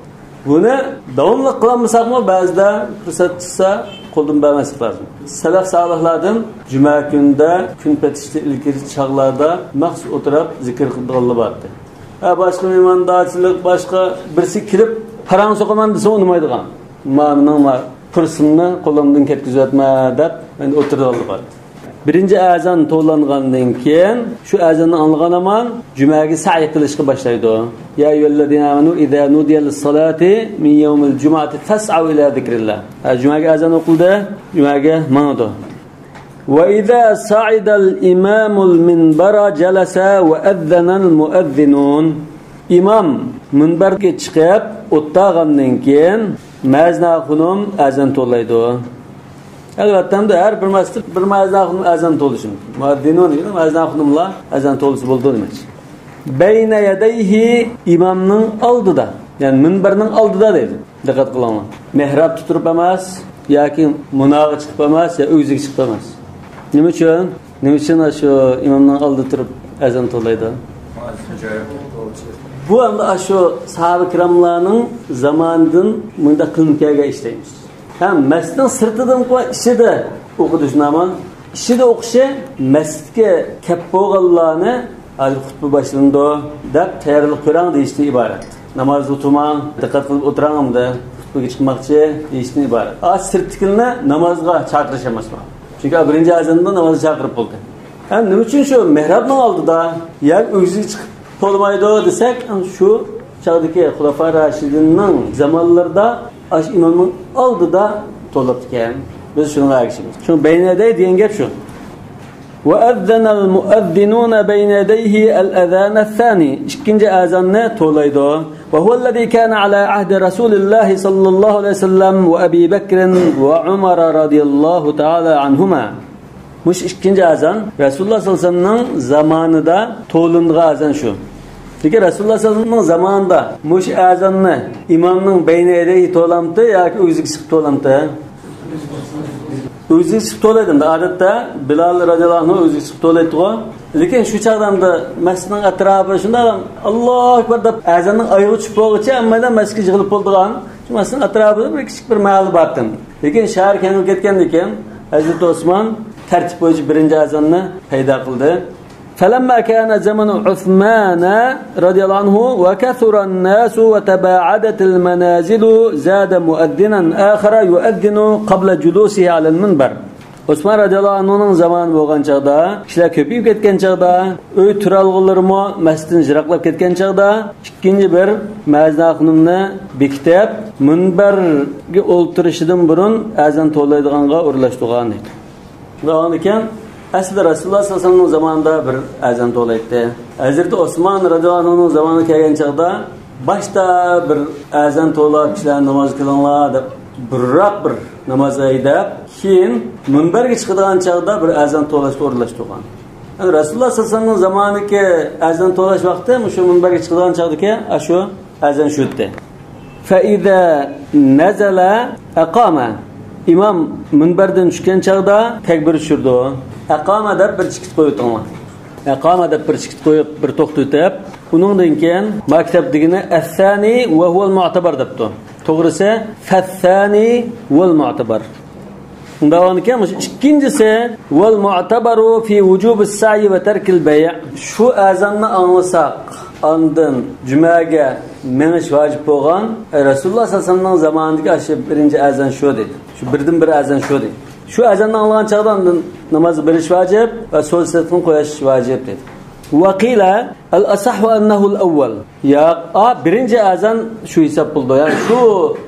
بۇنى داۋاملىق قىلالمىساقمۇ، بەزىدە پۇرسەت چىقسا قولدىن بەرمەسلىك لازىم. سەلەف سالىھلاردىن جۈمە كۈنىدە، كۈن پېتىشتىن ئىلگىرى چاغلاردا مەخسۇس ئولتۇراپ زىكىر قىلىدىغانلار بار ئىدى. ھە، باشقا مېھماندارچىلىق، باشقا بىرسى كېلىپ پاراڭ سوقىمەن دېسە ئۇنىمايدىغان. ما مېنىڭ ما پۇرسىتىمنى قولۇمدىن كەتكۈزۈۋەتمە دەپ، مەن ئولتۇرىدىغانلار بار ئىدى. بىرىنچى ئەزان توۋلانغاندىن كېيىن، شۇ ئەزاننى ئاڭلىغان ھامان جۈمەگە سەي قىلىشقا باشلايدۇ. يا أيها الذين آمنوا إذا نودي للصلاة من يوم الجمعة فاسعوا إلى ذكر الله. ھە، جۈمەگە ئەزان ئوقۇلدى، جۈمەگە ماڭىدۇ. وإذا صعد الإمام المنبر جلس وأذن المؤذنون. ئىمام مۇنبەرگە چىقىپ ئولتۇرغاندىن كېيىن مەزىنە خانىم ئەزان توۋلايدۇ. ئەلۋەتتە، ئەمدى ھەر بىر مەسچىتتە بىر مەزىنە خانىم ئەزان توۋلىشى مۇمكىن. مۇئەززىنۇن دېگەن مەزىنە خانىملار ئەزان توۋلىسا بولىدۇ دېمەكچى. بين يديه، ئىمامنىڭ ئالدىدا، يەنى مۇنبەرنىڭ ئالدىدا دەيدۇ. دىققەت قىلىڭلار. مېھرابتا تۇرۇپ ئەمەس، ياكى مۇنارغا چىقىپ ئەمەس، يا ئۆگزىگە چىقىپ ئەمەس. نېمە ئۈچۈن؟ نېمە ئۈچۈن ئاشۇ ئىمامنىڭ ئالدىدا تۇرۇپ ئەزان توۋلايدۇ؟ بۇ ئەمدى ئاشۇ ساھابە كىراملارنىڭ زامانىدىن مۇنداق قىلىنىپ كەلگەن ئىش دەيمىز. ھەم مەسچىتنىڭ سىرتىدىنمۇ ئىچىدە ئوقۇتۇش نامان. ئىچىدە ئوقۇشى مەسچىتكە كەپ بولغانلارنى، ھازىر خۇتبە باشلىنىدۇ دەپ تەييارلىق كۆرۈڭ دېيىشتىن ئىبارەت. نامازغا تۇرماڭ، دىققەت قىلىپ ئولتۇرۇڭ ئەمدى، خۇتبىگە چىقماقچى دېيىشتىن ئىبارەت. ئا، سىرتتىكىلەرنى نامازغا چاقىرىش ئەمەسمۇ؟ چۈنكى بىرىنچى ئەزاندا نامازغا چاقىرىپ بولدى. ھەم نېمە ئۈچۈن شۇ مېھرابنىڭ ئالدىدا ياكى ئۆگزىگە چىقىپ توۋلىمايدۇ دېسەك، شۇ چاغدىكى خۇلەپا راشىدىننىڭ زامانلىرىدا ئاشۇ ئىمامنىڭ ئالدىدا توۋلاپتىكەن. بىز شۇنىڭغا ئەگىشىمىز. شۇ بين يديه دېگەن گەپ شۇ. وأذن المؤذنون بين يديه الأذان الثاني. ئىككىنچى ئەزاننى توۋلايدۇ. وهو الذي كان على عهد رسول الله صلى الله عليه وسلم وأبي بكر وعمر رضي الله تعالى عنهما. مۇشۇ ئىككىنچى ئەزان رەسۇلۇللاھ سەللەللاھۇ ئەلەيھى ۋەسەللەمنىڭ زامانىدا توۋلىنىدىغان ئەزان شۇ. لېكىن رەسۇلۇللاھ سەللەللاھۇ ئەلەيھى ۋەسەللەمنىڭ زامانىدا مۇشۇ ئەزاننى ئىمامنىڭ بين يديه توۋلامتى ياكى ئۆگزىگە چىقىپ توۋلامتى؟ ئۆگزىسى چىقىپ توۋلايدۇ ئەمدى. ئادەتتە بىلال رازىياللاھۇ ئەنھۇ ئۆگزىسى چىقىپ توۋلايدىغۇ. لېكىن شۇ چاغدا ئەمدى مەسچىتنىڭ ئەتراپى شۇنداق ئاللاھۇ ئەكبەر دەپ ئەزاننىڭ ئايىغى چۈشۈپ بولغۇچە ھەممەيلەن مەسچىتكە يىغىلىپ بولىدىغان. شۇ مەسچىتنىڭ ئەتراپىدا بىر كىچىك بىر مەھەللە بارتى. لېكىن شەھەر كېڭىيىپ كەتكەندىن كېيىن ھەزرىتى ئوسمان تەرتىپ بويىچە بىرىنچى ئەزاننى پەيدا قىلدى. فلما كان زمن عثمان رضي الله عنه وكثر الناس وتباعدت المنازل زاد مؤذنا آخر يؤذن قبل جلوسه على المنبر. ئوسمان رازىياللاھۇ ئەنھۇنىڭ زامانى بولغان چاغدا، كىشىلەر كۆپىيىپ كەتكەن چاغدا، ئۆي تۇرالغۇلىرىمۇ مەسچىتتىن يىراقلاپ كەتكەن چاغدا، ئىككىنچى بىر مەزىن ئاخۇنۇمنى بېكىتىپ، مۇنبەرگە ئولتۇرۇشىدىن بۇرۇن ئەزان توۋلايدىغانغا ئورۇنلاشتۇرغان ئىدى. ئۇنداق بولغاندىكىن، ئەسلىدە رەسۇلۇللاھ سەللەللاھۇ ئەلەيھى ۋەسەللەمنىڭ زامانىدا بىر ئەزان توۋلايتتى. ھەزرىتى ئوسمان رازىياللاھۇ ئەنھۇنىڭ زامانىغا كەلگەن چاغدا، باشتا بىر ئەزان توۋلاپ، كىشىلەر ناماز قىلىڭلار دەپ، بىرراق بىر ناماز ھەيدەپ، كېيىن مۇنبەرگە چىقىدىغان چاغدا بىر ئەزان توۋلاشقا ئورۇنلاشتۇرغان. يەنى رەسۇلۇللاھ سەللەللاھۇ ئەلەيھى ۋەسەللەمنىڭ زامانىدىكى ئەزان توۋلاش ۋاقتى مۇشۇ مۇنبەرگە چىقىدىغان چاغدىكى ئاشۇ ئەزان شۇ ئىدى. فإذا نزل أقام. ئىمام مۇنبەردىن چۈشكەن چاغدا تەكبىر چۈشۈرىدۇ. ئەقامە دەپ بىر چېكىت قويۇۋېتىڭلار. ئەقامە دەپ بىر چېكىت قويۇپ، بىر توختىتىپ، ئۇنىڭدىن كېيىن ما كىتاب دېگىنى الثاني وهو المعتبر دەپتۇ. توغرىسى فالثاني هو المعتبر. ئۇنداق بولغاندىكىن، مۇشۇ ئىككىنچىسى، والمعتبر في وجوب السعي وترك البيع. شۇ ئەزاننى ئاڭلىساق، ئاندىن جۈمەگە مېڭىش ۋاجىپ بولغان، ئەي، رەسۇلۇللاھ سەللەللاھۇ ئەلەيھى ۋەسەللەمنىڭ زامانىدىكى ئاشۇ بىرىنچى ئەزان شۇ دېدى. شۇ بىردىن بىر ئەزان شۇ دېدى. شۇ ئەزاننى ئاڭلىغان چاغدا ئاندىن ناماز بېرىش ۋاجىپ ۋە سودا سېتىقنى قويۇش ۋاجىپ دېدى. وقيل الأصح أنه الأول. ياق، ئا، بىرىنچى ئەزان شۇ ھېساب بولىدۇ. يەنى شۇ،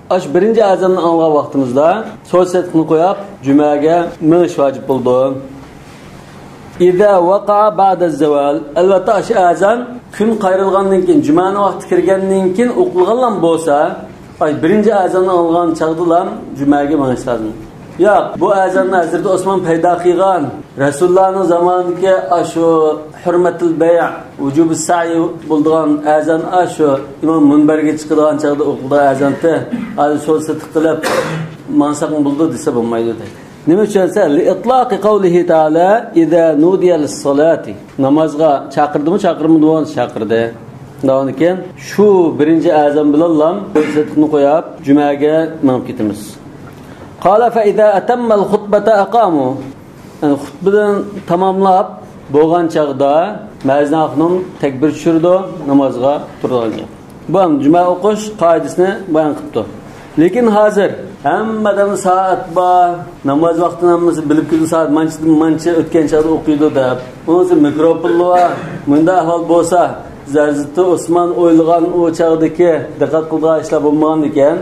ئاشۇ بىرىنچى ئەزاننى ئاڭلىغان ۋاقتىمىزدا سودا سېتىقنى قويۇپ، جۈمەگە مېڭىش ۋاجىپ بولىدۇ. إذا وقع بعد الزوال. ئەلۋەتتە، ئاشۇ ئەزان كۈن قايرىلغاندىن كېيىن، جۈمەنىڭ ۋاقتى كىرگەندىن كېيىن ئوقۇلغانلا بولسا، ئاي، بىرىنچى ئەزاننى ئاڭلىغان چاغدىلا جۈمەگە مېڭىش لازىم. ياق، بۇ ئەزاننى ھەزرىتى ئوسمان پەيدا قىلغان، رەسۇلۇللانىڭ زامانىدىكى ئاشۇ ھۆرمەتۇل بەيئ، ۋۇجۇبۇس سەئي بولىدىغان ئەزان ئاشۇ ئىمام مۇنبەرگە چىقىدىغان چاغدا ئوقۇلىدىغان ئەزانتى، ھازىر سودا سېتىق قىلىپ ماڭساقمۇ بولىدۇ دېسە بولمايدۇ دەيدۇ. نېمە ئۈچۈن دېسە، لىئىتلاقى قەۋلىھى تەئالا ئىزا نۇدىيە لىسسالاتى. نامازغا چاقىردىمۇ، چاقىرمىدىمۇ؟ چاقىردى. ئۇنداقتىن كېيىن شۇ بىرىنچى ئەزان بىلەنلا سودا سېتىقنى قويۇپ، جۈمەگە مېڭىپ كېتىمىز. قال فإذا أتم الخطبة أقاموا. يەنى خۇتبىدىن تاماملاپ بولغان چاغدا مەزىن ئاخۇنۇم تەكبىر چۈشۈرىدۇ، نامازغا تۇرىدىغان گەپ. بۇ ھەم جۈمە ئوقۇش قائىدىسىنى بايان قىپتۇ. لېكىن ھازىر ھەممە ئادەمدە سائەت بار، ناماز ۋاقتىنى ھەممىسى بىلىپ كېلىدۇ، سائەت مانچىدىن مانچە ئۆتكەن چاغدا ئوقۇيدۇ دەپ. ئۇنىڭ ئۈچۈن مىكروفونلار بار. مۇنداق ئەھۋال بولسا، بىز ھەزرىتى ئوسمان ئويلىغان ئۇ چاغدىكى دىققەت قىلىدىغان ئىشلار بولمىغان ئىكەن.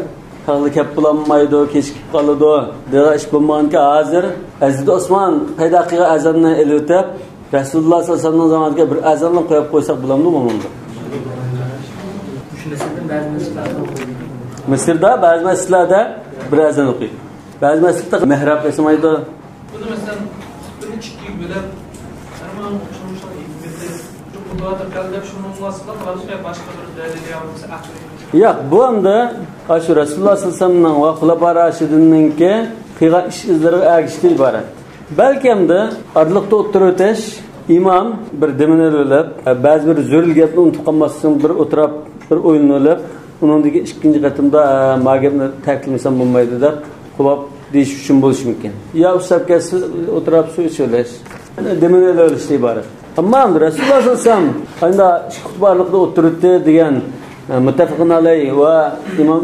خەقلەر كەپ بولالمايدۇ، كېچىكىپ قالىدۇ دېگەن ئىش بولمىغانكەن، ھازىر ھەزرىتى ئوسمان پەيدا قىلغان ئەزاننى ئېلىۋېتىپ، رەسۇلۇللا سەللەللاھۇ ئەلەيھى ۋەسەللەمنىڭ زامانىدىكى بىر ئەزانلا قويۇپ قويساق بولامدۇ، بولمامدۇ؟ مىسىردا بەزى مەسچىتلەردە بىر ئەزان ئوقۇيدۇ. بەزى مەسچىتتە مەھراب ياسىمايدۇ. بۇنى مەسىلەن، خۇتبىنى ئىككىگە بۆلۈپ، ھەممىنىڭ ئوخشىمىشلىق ھېكمىتى، شۇ قۇدرەت ئەقەل دەپ شۇنىڭغا سىلاپ، باشقا بىر دەلىل يا بولمىسا ئەقىل. ياق، بۇ ئەمدى ئاشۇ رەسۇلۇللا سەللەللاھۇ ئەلەيھى ۋەسەللەمنىڭ ۋە خۇلەپا راشىدىننىڭكى قىلغان ئىش ئىزلىرىغا ئەگىشىشتىن ئىبارەت. بەلكى ئەمدى ئارىلىقتا ئوتتۇرا ئۆتۈش، ئىمام بىر دېمىنى ئېلىۋېلىپ، بەزى بىر زۆرۈر گەپنى ئۇنتۇپ قالماسلىقى ئۈچۈن بىر ئولتۇراپ، بىر ئويلىنىۋېلىپ، ئۇنىڭدىن كېيىن ئىككىنچى قېتىمدا، ھە، ما گەپنى تەكىتلىمىسەم بولمايدۇ دەپ، قوۋاپ دېيىش ئۈچۈن بولۇشى مۇمكىن. يا ئۇسساپ كەتسە، ئولتۇراپ سۇ ئىچىۋېلىش. دېمىنى ئېلىۋېلىشتىن ئىبارەت. ئەمما رەسۇلۇللا سەللەللاھۇ ئەلەيھى ۋەسەللەم ئاينىدا ئىككى خۇتبە ئارىلىقىدا ئولتۇرۇتتى دېگەن، ئە، مۇتتەپىقۇن ئەلەيھ ۋە ئىمام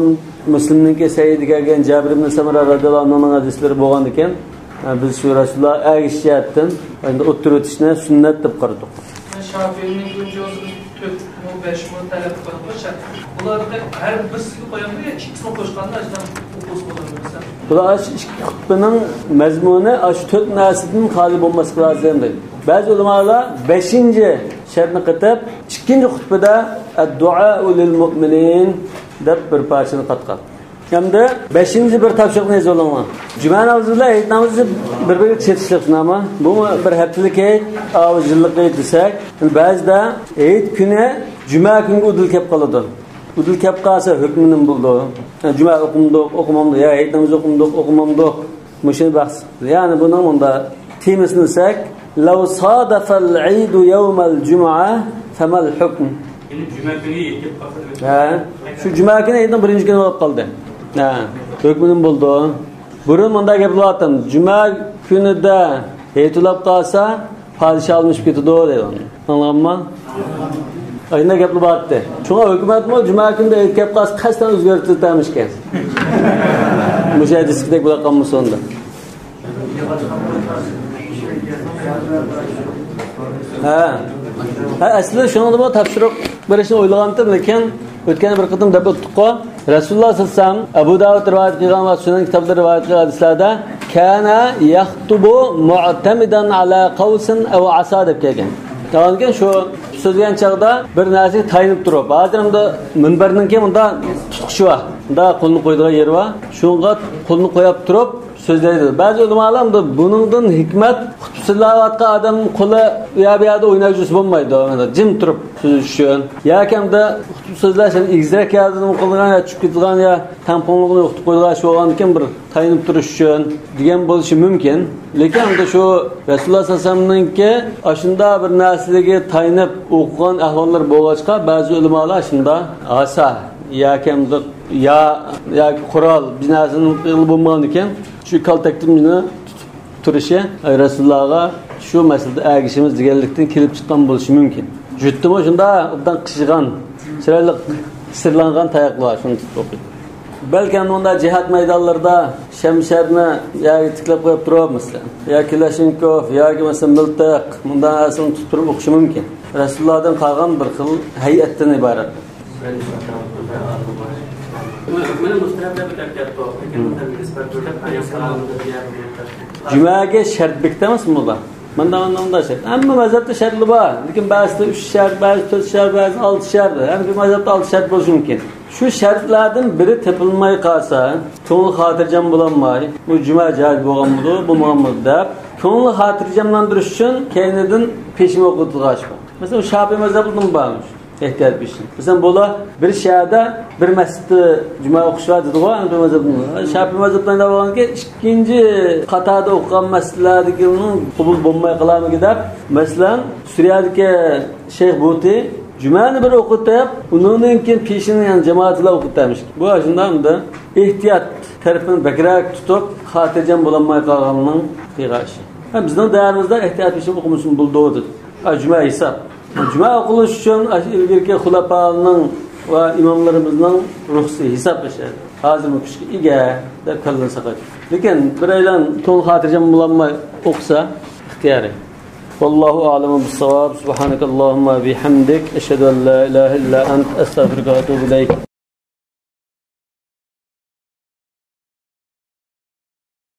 مۇسلىمنىڭكى سەھىھىدە كەلگەن جابىر ئىبن سەمرە رەزىياللاھۇ ئەنھۇنىڭ ھەدىسلىرى بولغاندىكىن، ئە، بىز شۇ رەسۇلۇللا ئەگىشىش جەھەتتىن ئاينىدا ئولتۇرۇتۇشنى سۈننەت دەپ قارىدۇق. شافىئىنىڭ كۆيۈنچە بولسا بىز تۆت مو، بەش مو تەلەپ قىلىدۇ. بۇلارنى ھەر بىرسىگە قويامدۇ يا ئىككىسىنى قوشقاندا ئاشۇنداق ئوقۇسا بولامدۇ مەسىلەن؟ بۇلار ئاشۇ ئىككى خۇتبىنىڭ مەزمۇنى ئاشۇ تۆت نەرسىدىن خالىي بولماسلىقى لازىم دەيدۇ. بەزى ئۆلىمالار بەشىنچى شەرتنى قېتىپ، ئىككىنچى خۇتبىدە ئەددۇئائۇ لىل مۇئمىنىن دەپ بىر پارچىنى قاتقان. ئەمدى بەشىنچى بىر تاپشۇرۇقنى يېزىۋېلىڭلار. جۈمە نامىزى بىلەن ھېيت نامىزى بىر-بىرىگە چېتىشلىق، شۇنداقمۇ؟ بۇمۇ بىر ھەپتىلىك ھېيت، ئاۋۇ يىللىق ھېيت دېسەك، بەزىدە ھېيت كۈنى جۈمە كۈنگە ئۇدۇل كەپ قالىدۇ. ئۇدۇل كەپ قالسا ھۆكمى نېمە بولىدۇ؟ جۈمە ئوقۇمدۇق، ئوقۇمامدۇق، يا ھېيت نامىزى ئوقۇمدۇق، ئوقۇمامدۇق. مۇشۇنى بەھس قىلدى. يەنى بۇنىڭ مۇندا تېمىسىنى دېسەك، لو صادف العيد يوم الجمعة فما الحكم؟ يەنى جۈمە كۈنى يېتىپ قالسا. ھە، شۇ جۈمە كۈنى ھېيتنىڭ بىرىنچى كۈنى بولۇپ قالدى. ھە، ھۆكمى نېمە بولىدۇ؟ بۇرۇن مۇنداق گەپ بولۇۋاتىدۇ، جۈمە كۈنىدە ھېيت بولۇپ قالسا، پادىشاھ ئالمىشىپ كېتىدۇ دەيدۇ. ئاڭلىغانما؟ ئاينا گەپلا بارتتى. شۇڭا ھۆكۈمەتمۇ جۈمە كۈنىدە ئېيت كەپ قالسا، قەستەن ئۆزگەرتىۋېتەرمىشكەن. مۇشۇ ھەدىسكىدەك بولا قالمىسۇن دەپ. ھە. ھە، ئەسلى شۇنىڭدىمۇ تاپشۇرۇق بېرىشنى ئويلىغانتىم، لېكىن ئۆتكەن بىر قېتىم دەپ ئۆتتۇققۇ. رەسۇلۇللا سەللەللاھۇ ئەلەيھى ۋەسەللەم ئەبۇ داۋۇد رىۋايەت قىلغان ۋە سۈنەن كىتابلىرى رىۋايەت قىلغان ھەدىسلەردە، كان يخطب معتمدا على قوس أو عصا دەپ كەلگەن. يەنى شۇ سۆزلىگەن چاغدا بىر نەرسىگە تايىنىپ تۇرۇپ، ھازىر ئەمدى مىنبەرنىڭكى مۇنداق تۇتقۇچى بار، مۇنداق قولىنى قويىدىغان يېرى بار، شۇنىڭغا قولىنى قويۇپ تۇرۇپ سۆزلەيدۇ. بەزى ئۆلىمالار ئەمدى بۇنىڭدىن ھېكمەت، خۇتبە سۆزلەۋاتقان ئادەمنىڭ قولى يا بۇ يەردە ئويناپ يۈرسە بولمايدۇ، جىم تۇرۇپ سۆزلىشىش ئۈچۈن. ياكى ئەمدى خۇتبە سۆزلەش، يەنى ئېگىزرەك يەردە نېمە قىلىدىغان يا چۈشۈپ كېتىدىغان يا تەڭپۇڭلۇقنى يوقىتىپ قويىدىغان ئىش بولغاندىكىن بىر تايىنىپ تۇرۇش ئۈچۈن دېگەن بولۇشى مۇمكىن. لېكىن ئەمدى شۇ رەسۇلۇللا سەللەللاھۇ ئەلەيھى ۋەسەللەمنىڭكى ئاشۇنداق بىر نەرسىلىرىگە تايىنىپ ئوقۇغان ئەھۋاللار بولغاچقا، بەزى ئۆلىمالار شۇنداق ئاسا ياكى ئەمدى يا، ياكى قورال بىر نەرسىنى قىلغىلى بولمىغاندىكىن، شۇ كالتەكتىن بىرنى تۇتۇپ تۇرۇشى، ئەي، رەسۇلۇللاغا شۇ مەسىلىدە ئەگىشىمىز دېگەنلىكتىن كېلىپ چىققان بولۇشى مۇمكىن. جۈتتىمۇ شۇنداق ئوبدان قىشىغان، چىرايلىق سىرلانغان تاياقلار شۇنى تۇتۇپ ئوقۇيدۇ. بەلكى ئەمدى مۇنداق جىھاد مەيدانلىرىدا شەمشەرنى يەرگە تىكلەپ قويۇپ تۇرۇپ، مەسىلەن، يا كلاشنكوف ياكى مەسىلەن مىلتىق، مۇنداق نەرسىلەرنى تۇتۇپ تۇرۇپ ئوقۇشى مۇمكىن. رەسۇلۇللادىن قالغان بىر خىل ھەيئەتتىن ئىبارەت. جۈمەگە شەرت بېكىتەمىزمۇ بۇلار؟ مۇنداق، مۇنداق، مۇنداق شەرت. ھەممە مەزھەپتە شەرتلەر بار. لېكىن بەزىدە ئۈچ شەرت، بەزىدە تۆت شەرت، بەزىدە ئالتە شەرت. ھەر بىر مەزھەپتە ئالتە شەرت بولۇشى مۇمكىن. شۇ شەرتلەردىن بىرى تېپىلماي قالسا، كۆڭلى خاتىرجەم بولالماي، بۇ جۈمە جايىز بولغانمىدۇ، بولمىغانمىدۇ دەپ، كۆڭلى خاتىرجەملەندۈرۈش ئۈچۈن كەينىدىن پېشىن ئوقۇتىدىغان ئىش بار. مەسىلەن، شاپىي مەزھەپتىمۇ بارمىش. ئېھتىيات بېشى. مەسىلەن، بۇلار بىر شەھەردە بىر مەسچىتتە جۈمە ئوقۇش بار دېدىغۇ، ھەنەفىي مەزھەپنىڭ. شاپىي مەزھەپتە ئانداق بولغاندىكىن، ئىككىنچى قاتاردا ئوقۇغان مەسچىتلەردىكىنىڭ قوبۇل بولماي قالارمىكىن دەپ، مەسىلەن، سۈرىيەدىكى شەيخ بۇتى جۈمەنى بىر ئوقۇتۇپ، ئۇنىڭدىن كېيىن پېشىنى، يەنى جامائەتلەر ئوقۇتۇپتىمىش. بۇ ئاشۇنداق ئەمدى ئېھتىيات تەرىپىنى بەكرەك تۇتۇپ، خاتىرجەم بولالماي قالغاننىڭ قىلغان ئىشى. ھە، بىزنىڭ دەۋرىمىزدە ئېھتىيات پېشىن ئوقۇمىسىمۇ بولىدۇ دېدۇق. ھە، جۈمە ھېساب. جۈمە ئوقۇلۇش ئۈچۈن ئاشۇ ئىلگىرىكى خۇلەپانىڭ ۋە ئىماملىرىمىزنىڭ رۇخسىتى ھېسابلىشىدۇ. ھازىرمۇ كۈچكە ئىگە دەپ كاللىنى ساقايتىدۇ. لېكىن بىرەيلەن كۆڭلى خاتىرجەم بولالماي ئوقۇسا، ئىختىيارى. والله أعلم بالصواب. سبحانك اللهم وبحمدك، أشهد أن لا إله إلا أنت، أستغفرك وأتوب إليك.